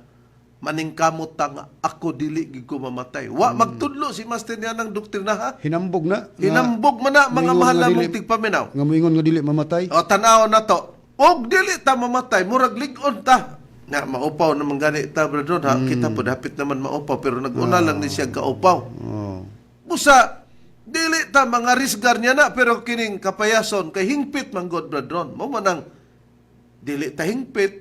maningkamot ta nga ako dili gid ko mamatay. Wa magtudlo si Master niya ng doktrina, ha. Hinambog na. Nga, Hinambog man na, mga muingon mahal nga namong dili- tigpaminaw. Nga muingon nga dili mamatay. O tanaw na to. Og dili ta mamatay, murag lig-on ta. Na maupaw naman gani ta, Brad Ron, ha. Kita po dapit naman maupaw pero naguna lang ni siya kaupaw. Oh. Busa dili ta mga risgar niya na pero kining kapayason kay hingpit man god, Brad Ron. Mo man ang dili ta hingpit,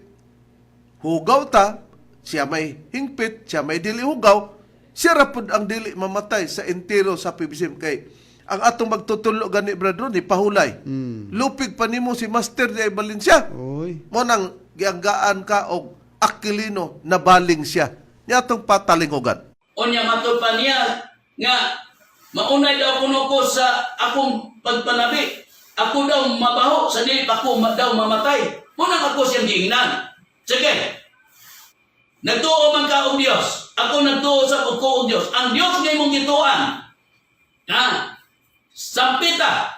hugaw ta, siya may hingpit, siya may dili hugaw, siya ra pud ang dili mamatay sa entero sa PBCM kay ang atong magtutulo gani, Brad Ron, pahulay. Lupig pa nimo si Master di Valencia. Oy. Mo nang gianggaan ka og Aquilino na baling siya. Niya atong patalingugan. Unya matod pa niya nga maunay daw kuno ko sa akong pagpanabi. Ako daw mabaho sa dili pa ko daw mamatay. Munang ako siyang giingnan. Sige. Nagtuo man ka og Dios. Ako nagtuo sa ko og Dios. Ang Dios nga imong gituan. Ha? Sampita.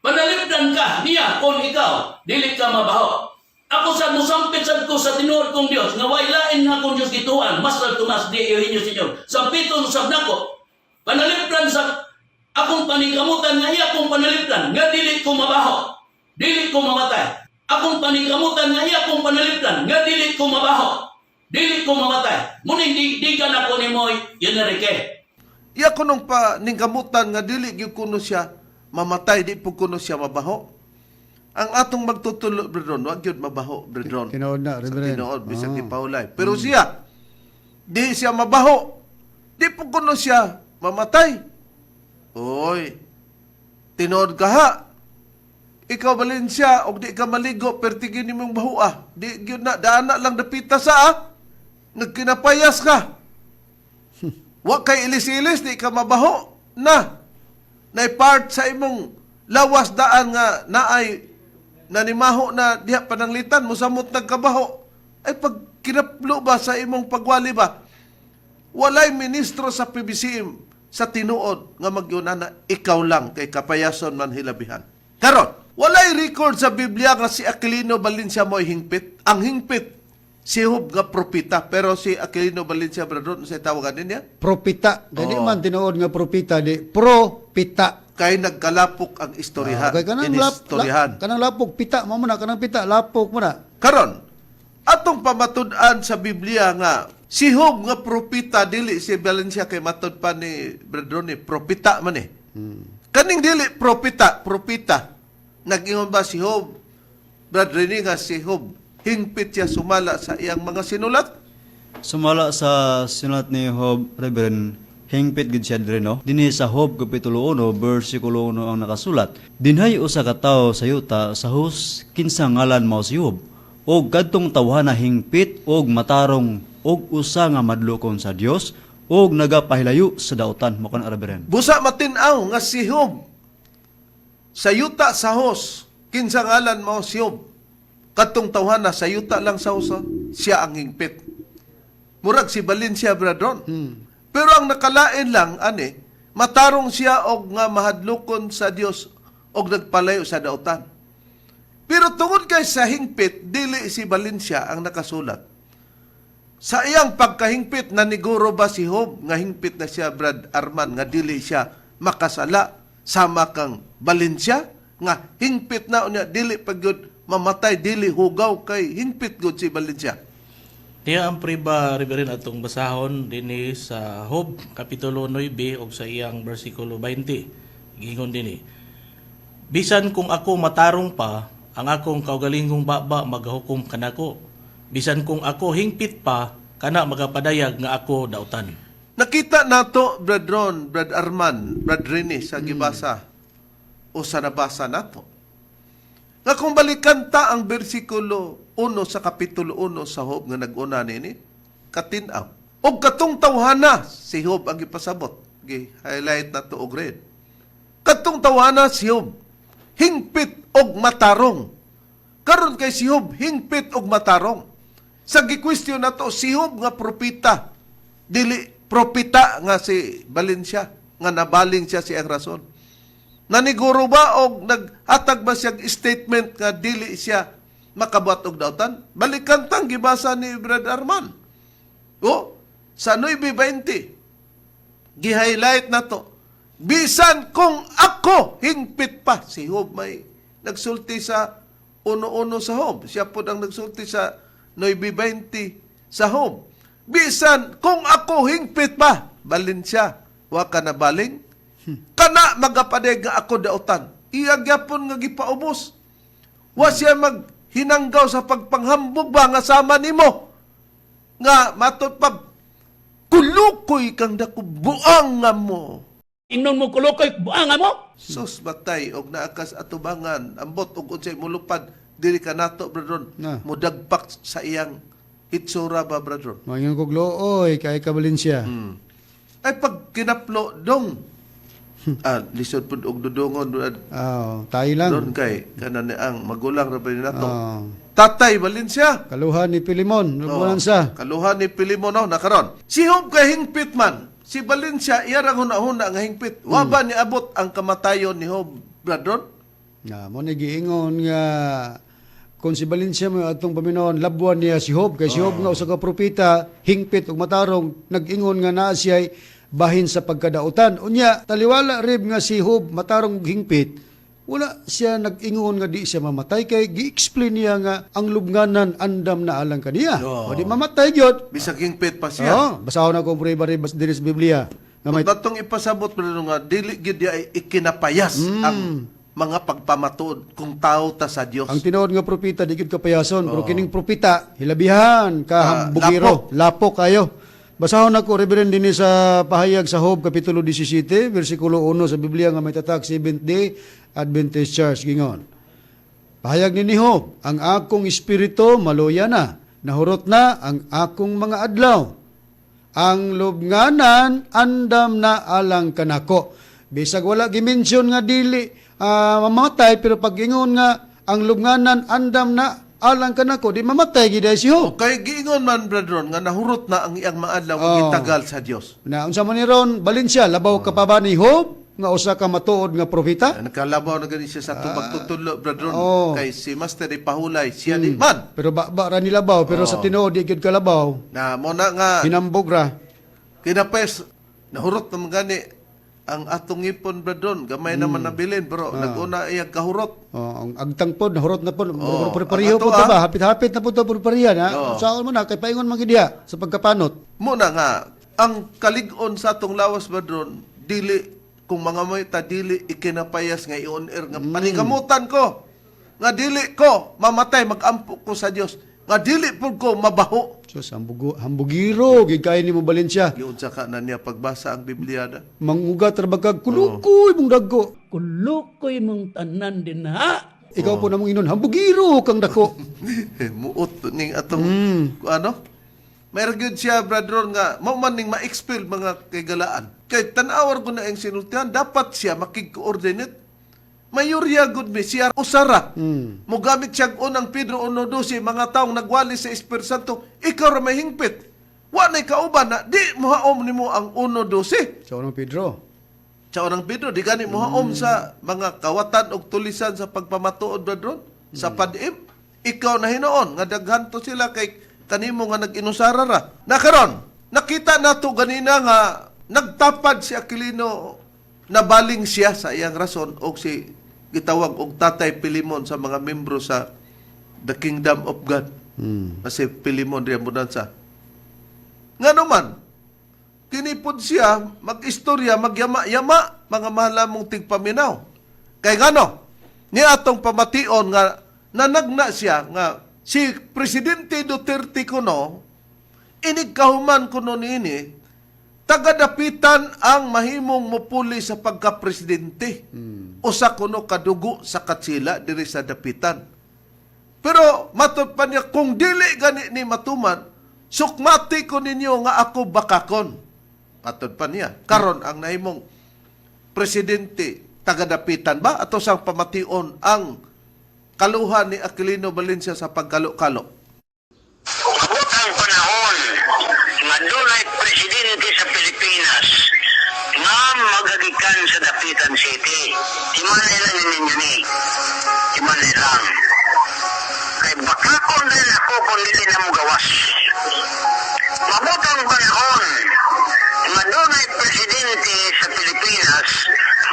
Panalipdan ka niya kung ikaw dili ka mabaho. Ako sa musampit sad ko sa tinuod kong Dios nga way lain nga akong Dios gituan, Master Tomas D. Eugenio Senior. Sampiton sab nako. Panalipdan sa akong paningkamutan nga iya akong panalipdan nga dili ko mabaho. Dili ko mamatay. Akong paningkamutan nga iya akong panalipdan nga dili ko mabaho. Dili ko mamatay. Muning di, di ka na ko ni Moy Enrique. Iya kunong pa ningkamutan nga dili gyud kuno siya Mamatay, di po kuno siya mabaho. Ang atong magtutulo, Brethren, wag yun mabaho, Brethren. Tinuod na, Sa Reverend. tinuod, bisag gipahulay. Pero siya, di siya mabaho. Di po kuno siya mamatay. Oy, tinuod ka ha. Ikaw, Valencia, og di ka maligo, pertigin nimong baho ah. Di gyud na, daan na lang dapita sa ah. Nagkinapayas ka. Wa kay ilis-ilis, di ka mabaho. Na, na part sa imong lawas daan nga naay nanimaho na diha pananglitan, musamot nagkabaho. Ay pag kinaplo ba sa imong pagwali ba, walay ministro sa PBCM sa tinuod nga magyuna na ikaw lang kay kapayason man hilabihan. Karon, walay record sa Biblia nga si Aquilino Valencia mo'y hingpit. Ang hingpit si Job nga propita, pero si Aquilino Valencia, brother, sa tawagan niya? Propita. Dili man tinuod nga propita, di propita. Kay nagkalapok ang istoryahan. Okay, kanang lap, Inistoryahan. kanang lapok pita mo na, kanang pita lapok mo na. Karon, atong pamatud-an sa Biblia nga si Job nga propita, dili si Valencia, kay matud pa ni Brother ni propita man eh. Kaning dili propita, propita. Nag-ingon ba si Job, Brother Rene, nga si Job hingpit siya sumala sa iyang mga sinulat? Sumala sa sinulat ni Job, Reverend, hingpit gid siya diri, no. Dinhi sa Job kapitulo 1 bersikulo 1 ang nakasulat. Dinhay usa ka tawo sa yuta sa Hus kinsa ngalan mao si Job. Og kadtong tawhana hingpit og matarong og usa nga madlokon sa Dios og nagapahilayo sa dautan, mao kana, Reverend. Busa matin-aw nga si Job sa yuta sa Hos, kinsa ngalan mao si Job. Kadtong tawhana sa yuta lang sa Hos, oh, siya ang hingpit. Murag si Valencia, brethren. Pero ang nakalain lang ani, matarong siya og nga mahadlokon sa Dios og nagpalayo sa dautan. Pero tungod kay sa hingpit, dili si Valencia ang nakasulat. Sa iyang pagkahingpit, naniguro ba si Job nga hingpit na siya, Brad Arman, nga dili siya makasala sama kang Valencia nga hingpit na, unya dili pagyud mamatay, dili hugaw kay hingpit gud si Valencia? Niya ang priba, Reverend, atong basahon dinhi sa Job kapitulo 9 ug sa iyang bersikulo 20. Gingon dinhi. Bisan kung ako matarong pa, ang akong kaugalingong baba magahukom kanako. Bisan kung ako hingpit pa, kana magapadayag nga ako dautan. Nakita nato, Brad Ron, Brad Arman, Brad Rene, sa gibasa o sa nabasa nato. Nga kung balikan ta ang bersikulo 1 sa kapitulo 1 sa Job nga nag-una nini, katinaw. Og katong tawhana, si Job ang gipasabot. Gi-highlight nato og red. Katong tawhana si Job, hingpit og matarong. Karon kay si Job, hingpit og matarong. Sa gi-question nato si Job nga propita, dili propita nga si Valencia, nga nabaling siya siyang rason. Naniguro ba og naghatag ba siya statement nga dili siya makabuhat og dautan? Balikan tang gibasa ni Brad Arman. O, sa 9:20, gi-highlight na to. Bisan kung ako hingpit pa, si Job may nagsulti sa 1:1 sa Job. Siya po ang nagsulti sa 9:20 sa Job. Bisan kung ako hingpit pa, balin siya, wa ka na baling. Kana magapadeg nga ako dautan. Iya gyapon nga gipaubos. Wa siya maghinanggaw sa pagpanghambog ba nga sama nimo. Nga matod pa kulukoy kang dako buang nga mo. Ingnon mo kulukoy, buanga mo. Sus batay og naa kas atubangan ambot og unsay mulupad dili ka nato, brethren, Na. mudagpak sa iyang hitsura ba, brethren? Mangingon kog looy kay ka, Valencia. Ay pag kinaplo dong, ah, lisod pud og dudungon, brad. Ah, tayo lang. Doon kay kana ni ang magulang ra ba ni nato. Ah. Tatay Valencia. Kaluhan ni Pilimon, Oo. oh. sa. Kaluhan ni Pilimon no, nakaron. Si Job kay hingpit man. Si Valencia iya ra huna-huna nga hingpit. Wa ba niabot ang kamatayon ni Job, brethren? Na mo ni giingon nga kung si Valencia mo atong paminawon, labuan niya si Job kay si Job nga usa ka propeta, hingpit ug matarong, nag-ingon nga naa siya bahin sa pagkadautan. Unya taliwala rib nga si Job matarong ug hingpit, wala siya nag-ingon nga di siya mamatay kay gi-explain niya nga ang lubnganan andam na alang kaniya. Oo. O di mamatay gyud. Bisag hingpit pa siya. Oo, basahon ako prueba rin diri sa Biblia. Nga may Kung atong ipasabot pero nga dili gyud di ay ikinapayas ang mga pagpamatuod kung tao ta sa Dios. Ang tinuod nga propeta di gyud kapayason, pero kining propeta hilabihan ka hambugiro, lapok kayo. Basahon nako, Reverend, dinhi sa pahayag sa Job kapitulo 17 bersikulo 1 sa Biblia nga may tatak Seventh Day Adventist Church, gingon. Pahayag ni Job, "Ang akong espiritu maluya na, nahurot na ang akong mga adlaw. Ang lubnganan andam na alang kanako." Bisag wala gi-mention nga dili mamatay, pero pag ingon nga ang lubnganan andam na alang kanako, di mamatay gid si Job. Kay giingon man, Brother Ron, nga nahurot na ang iyang maadlaw oh, gitagal sa Dios. Na unsa man ni ron Valencia, labaw ka pa ba ni Job nga usa ka matuod nga propeta? Nakalabaw na gani siya sa atong pagtutudlo, Brother Ron, Oh. kay si Master ipahulay siya di man. Pero ba, ba ra nilabaw, pero sa tinuod di gyud kalabaw. Na mo na nga Hinambog ra. kinapes nahurot naman gani ang atong ngipon, Brother Ron, gamay naman nabilin pero naguna iyang kahurot. Oh, ang agtang pod nahurot na pod. Oh, Oh, pareho ang po ato, to ba? Hapit-hapit na po to pud pareha na. Oo. Saon mo na kay paingon man gid diha sa pagkapanot. Muna nga ang kalig-on sa atong lawas, Brother Ron, dili kung mga may ta dili ikinapayas nga i-on air nga paningkamutan ko nga dili ko mamatay, magampo ko sa Dios nga dili pud ko mabaho. Sus, hambugo, hambugiro gid kay nimo, Valencia. Giunsa ka na niya pagbasa ang Biblia na. Mangugat ra bagag kulukoy mong dagko. Kulukoy mong tanan din ha. Ikaw po namong inon, hambugiro kang dako. Muot ning atong ano. Mayroon gyud siya, Brother Ron, nga mao man ning ma-expel mga kaigalaan. Kay tan-awar ko na ang sinultihan, dapat siya makig-coordinate. Mayorya gud mi siya usara. Mogamit siya og unang Pedro 1:12, mga taong nagwali sa Espiritu Santo, ikaw ra may hingpit. Wa nay kauban na di mohaom nimo ang 1:12. Sa unang Pedro. Sa unang Pedro, di gani mohaom sa mga kawatan og tulisan sa pagpamatuod, Brother Ron, sa padim. Ikaw na hinoon nga daghan to sila kay kanimo nga nag-inusara ra. Na karon, nakita nato ganina nga nagtapad si Aquilino, nabaling siya sa iyang rason og si gitawag og Tatay Pilimon sa mga membro sa The Kingdom of God. Kasi Pilimon Reambonanza. Nga naman, kinipod siya, mag-istorya, magyama-yama, mga mahalamong tigpaminaw. Kay ngano, ni atong pamation nga nanagna siya nga si Presidente Duterte kuno, inig kahuman kuno niini, tagadapitan ang mahimong mupuli sa pagka-presidente. Usa kuno kadugo sa Katsila diri sa Dapitan. Pero matod pa niya, kung dili gani ni matuman, sukmati ko ninyo nga ako bakakon. Matod pa niya. Karon ang nahimong presidente tagadapitan ba ato sang pamation ang kaluhan ni Aquilino Valencia sa pagkalo-kalo? Abot ang panahon nga dunay presidente sa Pilipinas nga magagikan sa Dapitan City. Imanay lang ninyo ni. Imanay lang. Kay bakakon rin ako kung dili na mo gawas. Mabot ang panahon nga dunay presidente sa Pilipinas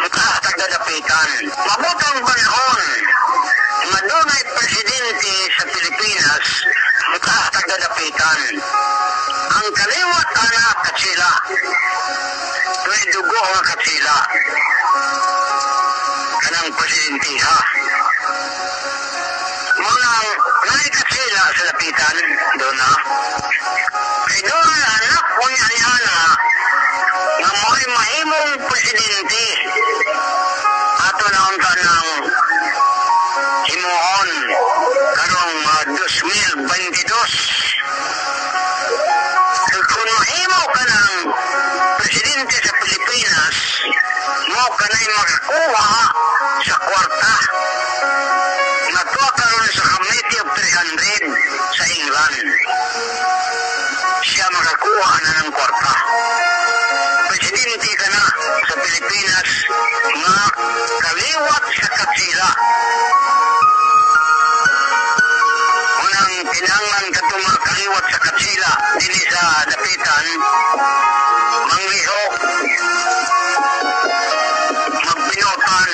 nga taga-Dapitan. Mabot ang panahon nga dunay presidente sa Pilipinas nga taga-Dapitan. Ang kaliwat ana Katsila. May dugo nga Katsila. Kanang presidente ha. Munang nay Katsila sa Dapitan, doon na. Kay doon na anak ko niya ni Ana nga mo'y mahimong presidente. Ato na unta ng himuon karong mga 2022. Kung mahimo ka ng presidente sa Pilipinas, mo ka na'y makakuha sa kwarta. Natuwa karon sa Committee of 300 sa England. Siya makakuha na ng kwarta. Presidente ka na sa Pilipinas nga kaliwat sa Katsila. Unang kinahanglan katong mga kaliwat sa Katsila dinhi sa Dapitan manglihok, magpinutan.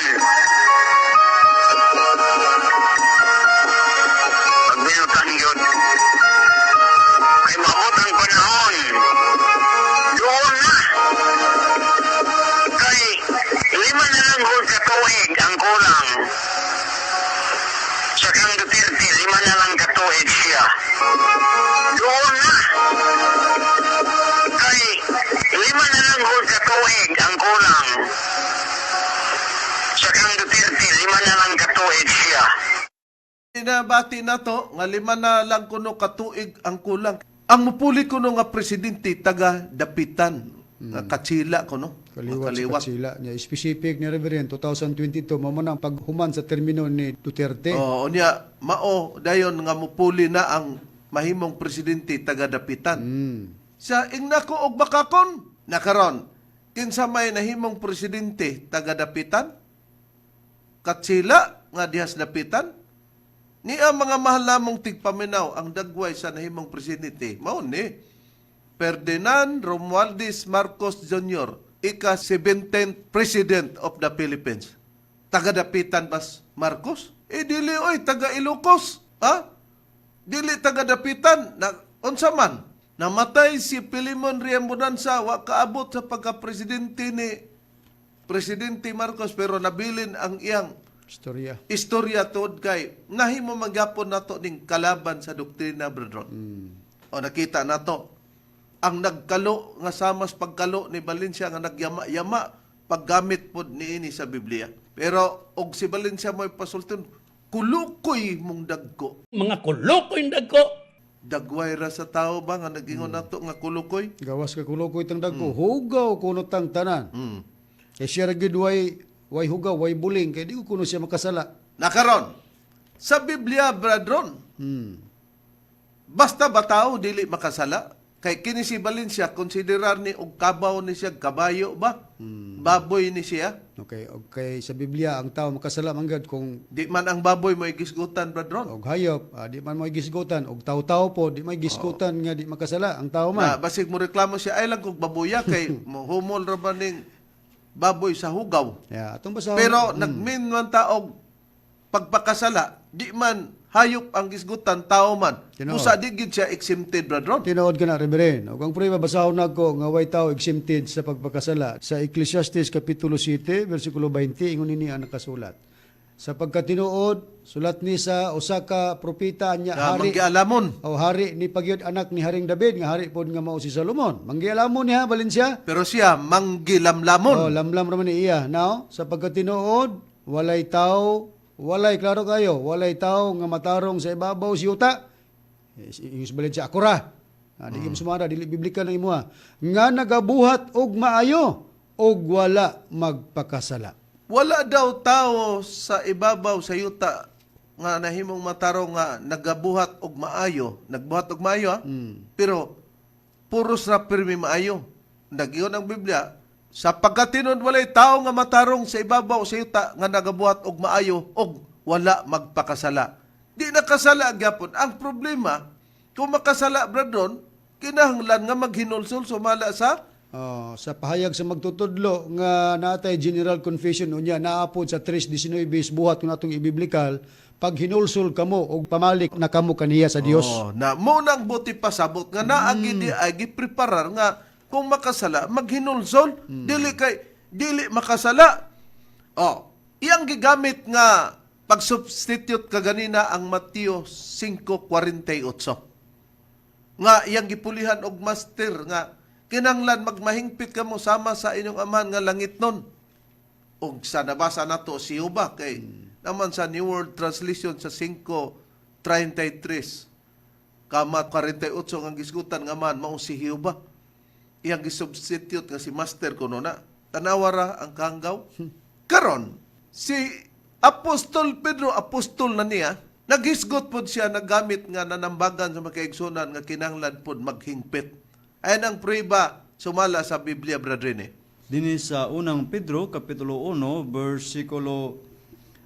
katuig siya. Doon na. Kay 5 na lang gud ka tuig ang kulang. Sa kang Duterte, 5 na lang katuig siya. Inabati na to nga 5 na lang kuno katuig ang kulang. Ang mupuli kuno nga presidente taga Dapitan, nga Katsila kuno. Kaliwat sa Katsila. Nya, specific ni Reverend, 2022, mao man ang paghuman sa termino ni Duterte. Oo, niya mao dayon nga mupuli na ang mahimong presidente taga Dapitan. Sa ingna ko og bakakon nakaron kinsa may nahimong presidente taga Dapitan? Katsila nga dihas Dapitan? Ni ang mga mahal namong tigpaminaw ang dagway sa nahimong presidente. Mao ni Ferdinand Romualdez Marcos Jr., ika-17th President of the Philippines. Taga-Dapitan bas Marcos? Eh dili oy, taga Ilocos. Ha? Dili taga-Dapitan na unsa man? Namatay si Pilimon Riambonanza, wa kaabot sa pagka-presidente ni Presidente Marcos, pero nabilin ang iyang Istorya. Istorya tuod kay nahimo manggapon nato ning kalaban sa doktrina, brethren. O nakita nato ang nagkalo nga samas pagkalo ni Valencia nga nagyama-yama paggamit pod niini sa Biblia. Pero og si Valencia mo'y pasulton, kulukoy mong dagko. Mga kulukoy dagko. Dagway ra sa tao ba nga nagingon nato nga kulukoy? Gawas ka kulukoy tang dagko, hugaw kuno tang tanan. Kay siya ra gyud way hugaw, way buling kay di ko kuno siya makasala. Nakaron sa Biblia, brethren, basta ba tao dili makasala? Kay kini si Valencia konsiderar ni og kabaw ni siya, kabayo ba? Baboy ni siya. Okay, okay, sa Biblia ang tao makasala man gud kung Di man ang baboy mo gisgutan, brethren. og hayop, di man mo gisgutan, og tawo-tawo po, di may gisgutan nga di makasala ang tao Na man. basig mo reklamo siya ay lang kog baboya kay mohumol ra ba ning baboy sa hugaw. Yeah, atong basahon. Pero nagmin man taog pagpakasala, di man hayop ang gisgutan, tao man. Tinuod. Usa di gid siya exempted, brethren. Tinuod ka na, Reverend. Ug ang prueba, basahon nako nga way tao exempted sa pagpakasala. Sa Ecclesiastes Kapitulo 7, versikulo 20, ingon nini ang nakasulat. Sa pagkatinuod, sulat ni sa usa ka propeta nya Na hari manggialamon. o hari ni pagyud anak ni Haring David nga hari pod nga mao si Solomon. Manggialamon niya Valencia. Pero siya manggilamlamon. Oh, lamlam raman ni iya. Now, sa pagkatinuod, walay tao, walay klaro kayo, walay tao nga matarong sa ibabaw si yuta. Yung sa ako ra. Di mm. sumara, dili biblika ng imuha. Nga nagabuhat og maayo og wala magpakasala. Wala daw tao sa ibabaw sa yuta nga nahimong matarong nga nagabuhat og maayo, nagbuhat og maayo ha. Pero puros ra pirmi maayo. Nagyon ang Biblia, sa pagkatinon walay tao nga matarong sa ibabaw sa yuta nga nagabuhat og maayo og wala magpakasala. Di nakasala gyapon. Ang problema, kung makasala brethren, kinahanglan nga maghinulsol sumala sa Oh, sa pahayag sa magtutudlo nga naatay general confession unya naapod sa 3:19 buhat kung atong ibiblikal pag hinulsol kamo og pamalik na kamo kaniya sa Dios. Oh, na munang buti pasabot nga naa gid ay gipreparar nga kung makasala maghinulsol, dili kay dili makasala. Oh, iyang gigamit nga pag-substitute kaganina ang Mateo 5:48. Nga iyang gipulihan og master nga kinanglan magmahingpit kamo sama sa inyong amahan nga langit nun. Og sa nabasa nato si Juba kay naman sa New World Translation sa 5:33 kama 48 ang gisgutan nga man mao si Jehova. Iyang gisubstitute nga si master kuno na. Tanawa ra ang kanggaw. Karon si Apostol Pedro, apostol na niya, naghisgot pod siya naggamit nga nanambagan sa makaigsunan nga kinahanglan pod maghingpit. Ayan ang prueba sumala sa Biblia, brethren. Dinhi sa unang Pedro kapitulo 1 bersikulo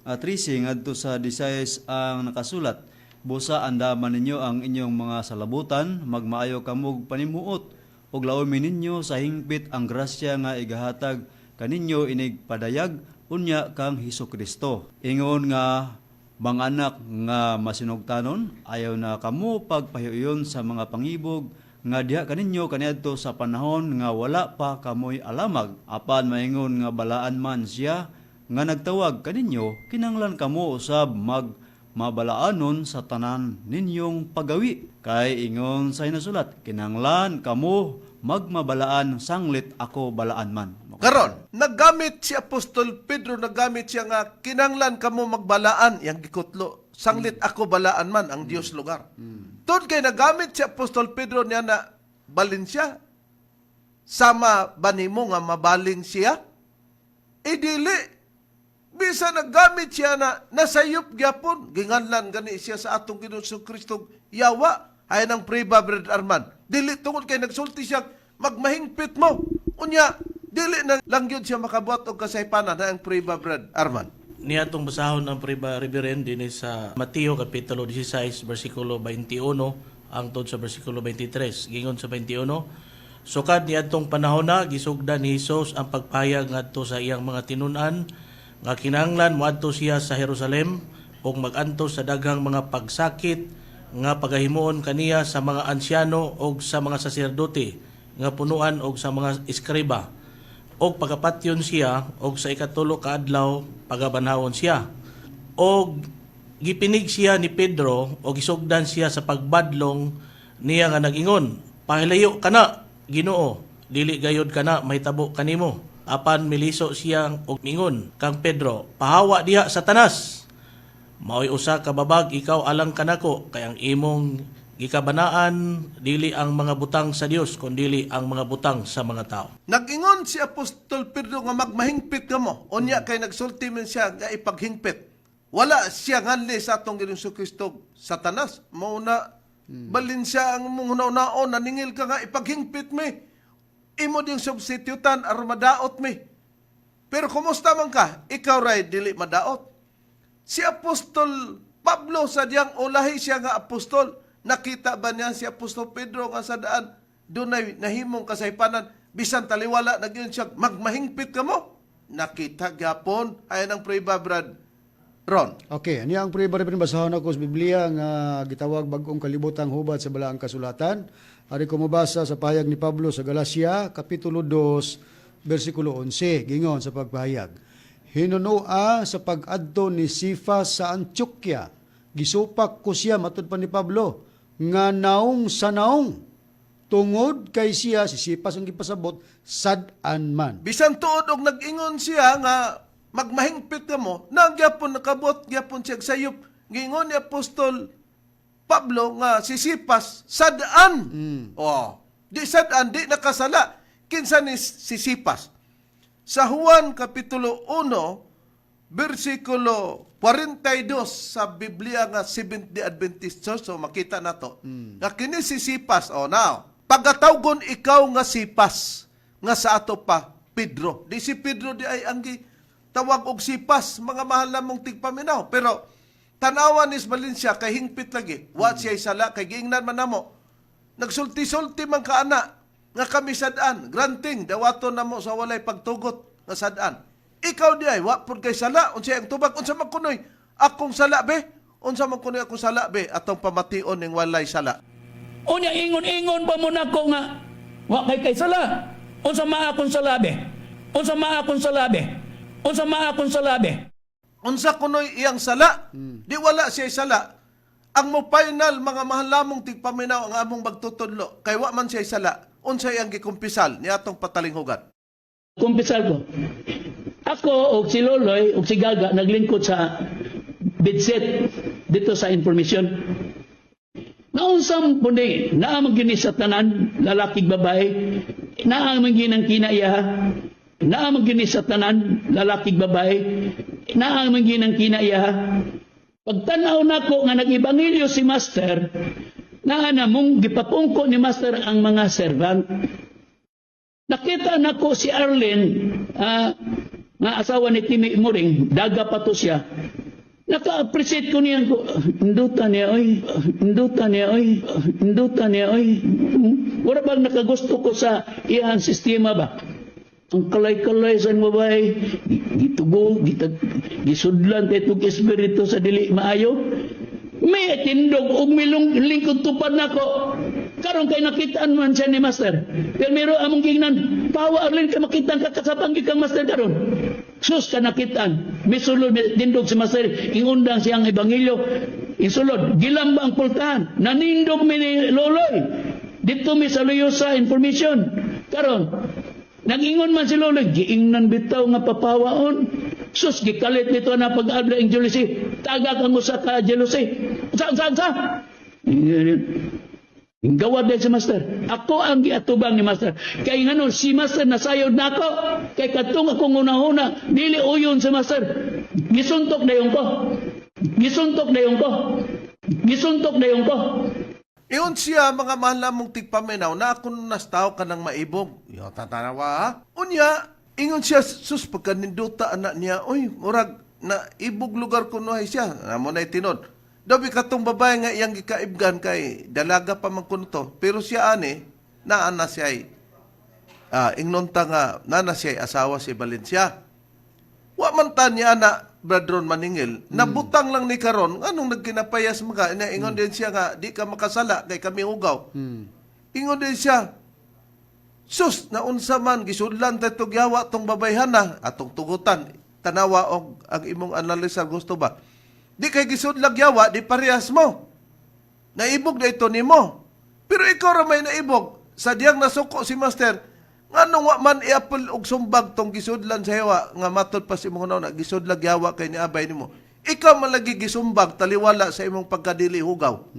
13 ngadto sa 16 ang nakasulat. Busa andaman ninyo ang inyong mga salabutan, magmaayo kamog panimuot ug laomi ninyo sa hingpit ang grasya nga igahatag kaninyo inig padayag unya kang Hesus Kristo. Ingon nga mga anak nga masinugtanon, ayaw na kamo pagpahiuyon sa mga pangibog nga diha kaninyo kaniadto sa panahon nga wala pa kamoy alamag, apan maingon nga balaan man siya nga nagtawag kaninyo, kinanglan kamo usab mag mabalaanon sa tanan ninyong pagawi. Kay ingon sa hinasulat, kinanglan kamo magmabalaan sanglit ako balaan man. Karon, naggamit si Apostol Pedro, naggamit siya nga kinanglan kamo magbalaan yang gikutlo. Sanglit ako balaan man ang Dios lugar. Tungod kay nagamit si Apostol Pedro niya na balin siya. Sama ba nimo nga mabaling siya? E dili. Bisa naggamit siya na nasayop gyapon, ginganlan gani siya sa atong Ginoong Kristo yawa hay ng priba Brad Arman. Dili tungod kay nagsulti siya magmahingpit mo. Unya dili na lang yun siya makabuhat og kasaypanan na ang priba Brad Arman. Niya atong basahon ang priba reverend dinhi sa Mateo kapitulo 16 bersikulo 21 hangtod sa bersikulo 23. Gingon sa 21, sukad niadtong panahona gisugdan ni Hesus ang pagpahayag ngadto sa iyang mga tinun-an nga kinahanglan moadto siya sa Jerusalem ug mag-antos sa daghang mga pagsakit nga pagahimuon kaniya sa mga ansyano ug sa mga saserdote nga punuan og sa mga eskriba og pagapatyon siya og sa ikatulo ka adlaw pagabanhawon siya. Og gipinig siya ni Pedro og gisugdan siya sa pagbadlong niya nga nag-ingon, "Pahilayo kana, Ginoo, dili gayod kana mahitabo kanimo." Apan miliso siya og mingon kang Pedro, "Pahawa diha, Satanas. Maoy usa ka babag ikaw alang kanako kay ang imong gikabanaan dili ang mga butang sa Dios kundili ang mga butang sa mga tao." Nag-ingon si Apostol Pedro nga magmahingpit kamo. Unya kay nagsulti man siya nga ipaghingpit. Wala siya nganli sa atong Ginoong Kristo Satanas. Mao na balin siya ang mong hunahunaon, naningil ka nga ipaghingpit mi. Imo ding substitutan aron madaot mi. Pero kumusta man ka? Ikaw ray dili madaot. Si Apostol Pablo sa diyang ulahi siya nga apostol. Nakita ba niya si Apostol Pedro nga sa daan dunay nahimong kasaypanan bisan taliwala nagyun siya magmahingpit kamo? Nakita gyapon ay ng priba Brad Ron. Okay, ani ang priba rin basahon ako sa Biblia nga gitawag Bagong Kalibotang Hubad sa Balaang Kasulatan. Ari ko mobasa sa pahayag ni Pablo sa Galacia, Kapitulo 2, versikulo 11, gingon sa pagpahayag. Hinunoa sa pag-adto ni Sifas sa Antioquia, gisupak ko siya matud pa ni Pablo, nga naong sa naong, tungod kay siya, si Sifas ang gipasabot, sad-an man. Bisan tuod og nag-ingon siya nga magmahingpit kamo, nagyapon nakabot gyapon siya sayop. Giingon ni Apostol Pablo nga si Sipas sad-an. Oh, di sad-an di nakasala. Kinsa ni si Sipas? Sa Juan kapitulo 1 bersikulo 42 sa Biblia nga Seventh-day Adventist Church, so makita nato. Nga kini si Sipas, oh now, pagatawgon ikaw nga Sipas nga sa ato pa Pedro. Di si Pedro di ay ang tawag og Sipas, mga mahal namong tigpaminaw. Pero tanawan ni Valencia kay hingpit lagi. Wa siya sala kay giingnan man namo. Nagsulti-sulti man ka ana nga kami sad-an, granting dawaton namo sa walay pagtugot nga sad-an. Ikaw di ay wa pud kay sala, unsa ang tubag, unsa man kunoy akong sala be? Unsa man kunoy akong sala be atong pamation ning walay sala. Unya ingon-ingon pa mo nako nga wa kay kay sala. Unsa ma akong sala be? Unsa ma akong sala be? Unsa ma akong sala be? Unsa kunoy iyang sala? Di wala siya sala. Ang mo final mga mahal lamong tigpaminaw ang among magtutudlo kay wa man siya sala. Unsa iyang gikumpisal ni atong patalinghugan? Kumpisal ko. Ako og si Loloy og si Gaga naglingkod sa bedset dito sa information. Naunsam pundi naa man gini sa tanan lalaki babae, naa man ginang kinaiya, naa man gini sa tanan lalaki babae, naa man ginang kinaiya. Pagtanaw nako nga nag-ebanghelyo si Master, naa na mong gipapungko ni Master ang mga servant. Nakita nako si Arlene, nga asawa ni Timmy Muring, daga pa to siya. Naka-appreciate ko niya ko, induta niya oy, induta niya oy, induta niya oy. Wala bang nakagusto ko sa iyang sistema ba? Ang kalay-kalay sa babae, gitugo, gisudlan kay itong espiritu sa dili maayo. May tindog og milong lingkod tupad nako. Karon kay nakitaan man siya ni Master. Pero mero among gingnan, pawa Arlene kay makitaan ka kasapang kang Master karon. Sus ka nakitaan. Misulod, tindog si Master, ingundang siyang ebanghelyo. Insulod, gilamba ang pultahan. Nanindog mi ni Loloy. Dito mi sa Luyosa information. Karon, nag-ingon man si Loloy, giingnan bitaw nga papawaon. Sus, gikalit nito na pag-abla ang jealousy. Tagak ang usa ka jealousy. Unsa, unsa, unsa? Gawad din si Master. Ako ang giatubang ni Master. Kay ngano si Master nasayod na ako. Kay katong akong una-una, dili uyon si Master. Gisuntok dayon ko. Gisuntok dayon ko. Gisuntok dayon ko. Iyon siya mga mahal namong tigpaminaw na ako nastaw ka ng maibog. Yo, tatanawa ha? Unya, ingon siya, sus, pagkaninduta anak niya, uy, murag, na ibog lugar kunuhay siya. Namo na itinod. Dabi katong babae nga iyang gikaibgan kay dalaga pa man kuno to. Pero siya ani, naa na siya ay, ingnon ta nga, naa na siya ay asawa si Valencia. Wa man ta niya na Bradron Maningil, nabutang lang ni karon anong nagkinapayas mga ina ingon din siya nga di ka makasala kay kami hugaw. Ingon din siya, sus naunsa man gisudlan ta tog yawa tong babayhana atong tugutan tanawa og ang imong analisa gusto ba. Di kay gisudlag yawa di parehas mo. Naibog na ito nimo. Pero ikaw ra may naibog. Sa diyang nasuko si master, nganong wa man iapil og sumbag tong gisudlan sa yawa nga matod pa si imong na gisudlag yawa kay niabay nimo. Ikaw man lagi gisumbag taliwala sa imong pagkadili hugaw.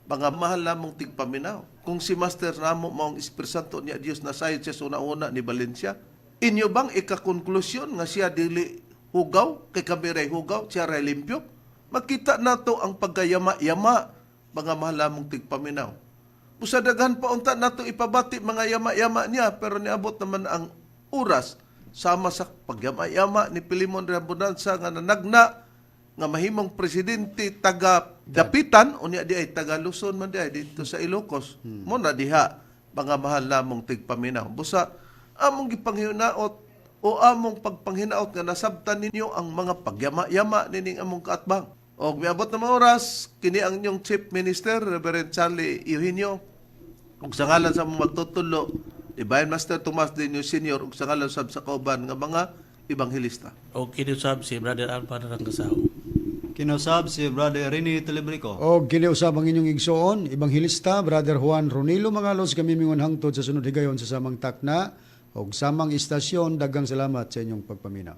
Mga mahal namong tigpaminaw. Kung si Master namo maong Espiritu Santo niya Dios nasayod siya sa una-una ni Valencia, inyo bang ikakonklusyon nga siya dili hugaw, kay kami ray hugaw, siya ray limpyo? Makita nato ang pagkayama-yama, mga mahal namong tigpaminaw. Busa daghan pa unta nato ipabati mga yama-yama niya, pero niabot naman ang oras sama sa pagyama-yama ni Pilimon Rabonanza nga nanagna nga mahimong presidente taga Dapitan unya di ay taga Luzon man di ay dito sa Ilocos mo na diha mga mahal namong tigpaminaw busa among gipanghinaot o among pagpanghinaot nga nasabtan ninyo ang mga pagyama-yama nining among kaatbang og miabot na mga oras kini ang inyong Chief Minister Reverend Charlie Eugenio ug sa ngalan sa among magtutulo Divine Master Tomas Dino Senior ug sa ngalan sab sa kauban nga mga ebanghelista. O kinusab si Brother Alpha Narangkasaw. Kinusab si Brother Rene Telebrico. O giniusab ang inyong igsoon, Ebanghelista, Brother Juan Ronilo Mangalos, kami mingon hangtod sa sunod higayon sa samang takna og samang istasyon. Daghang salamat sa inyong pagpaminaw.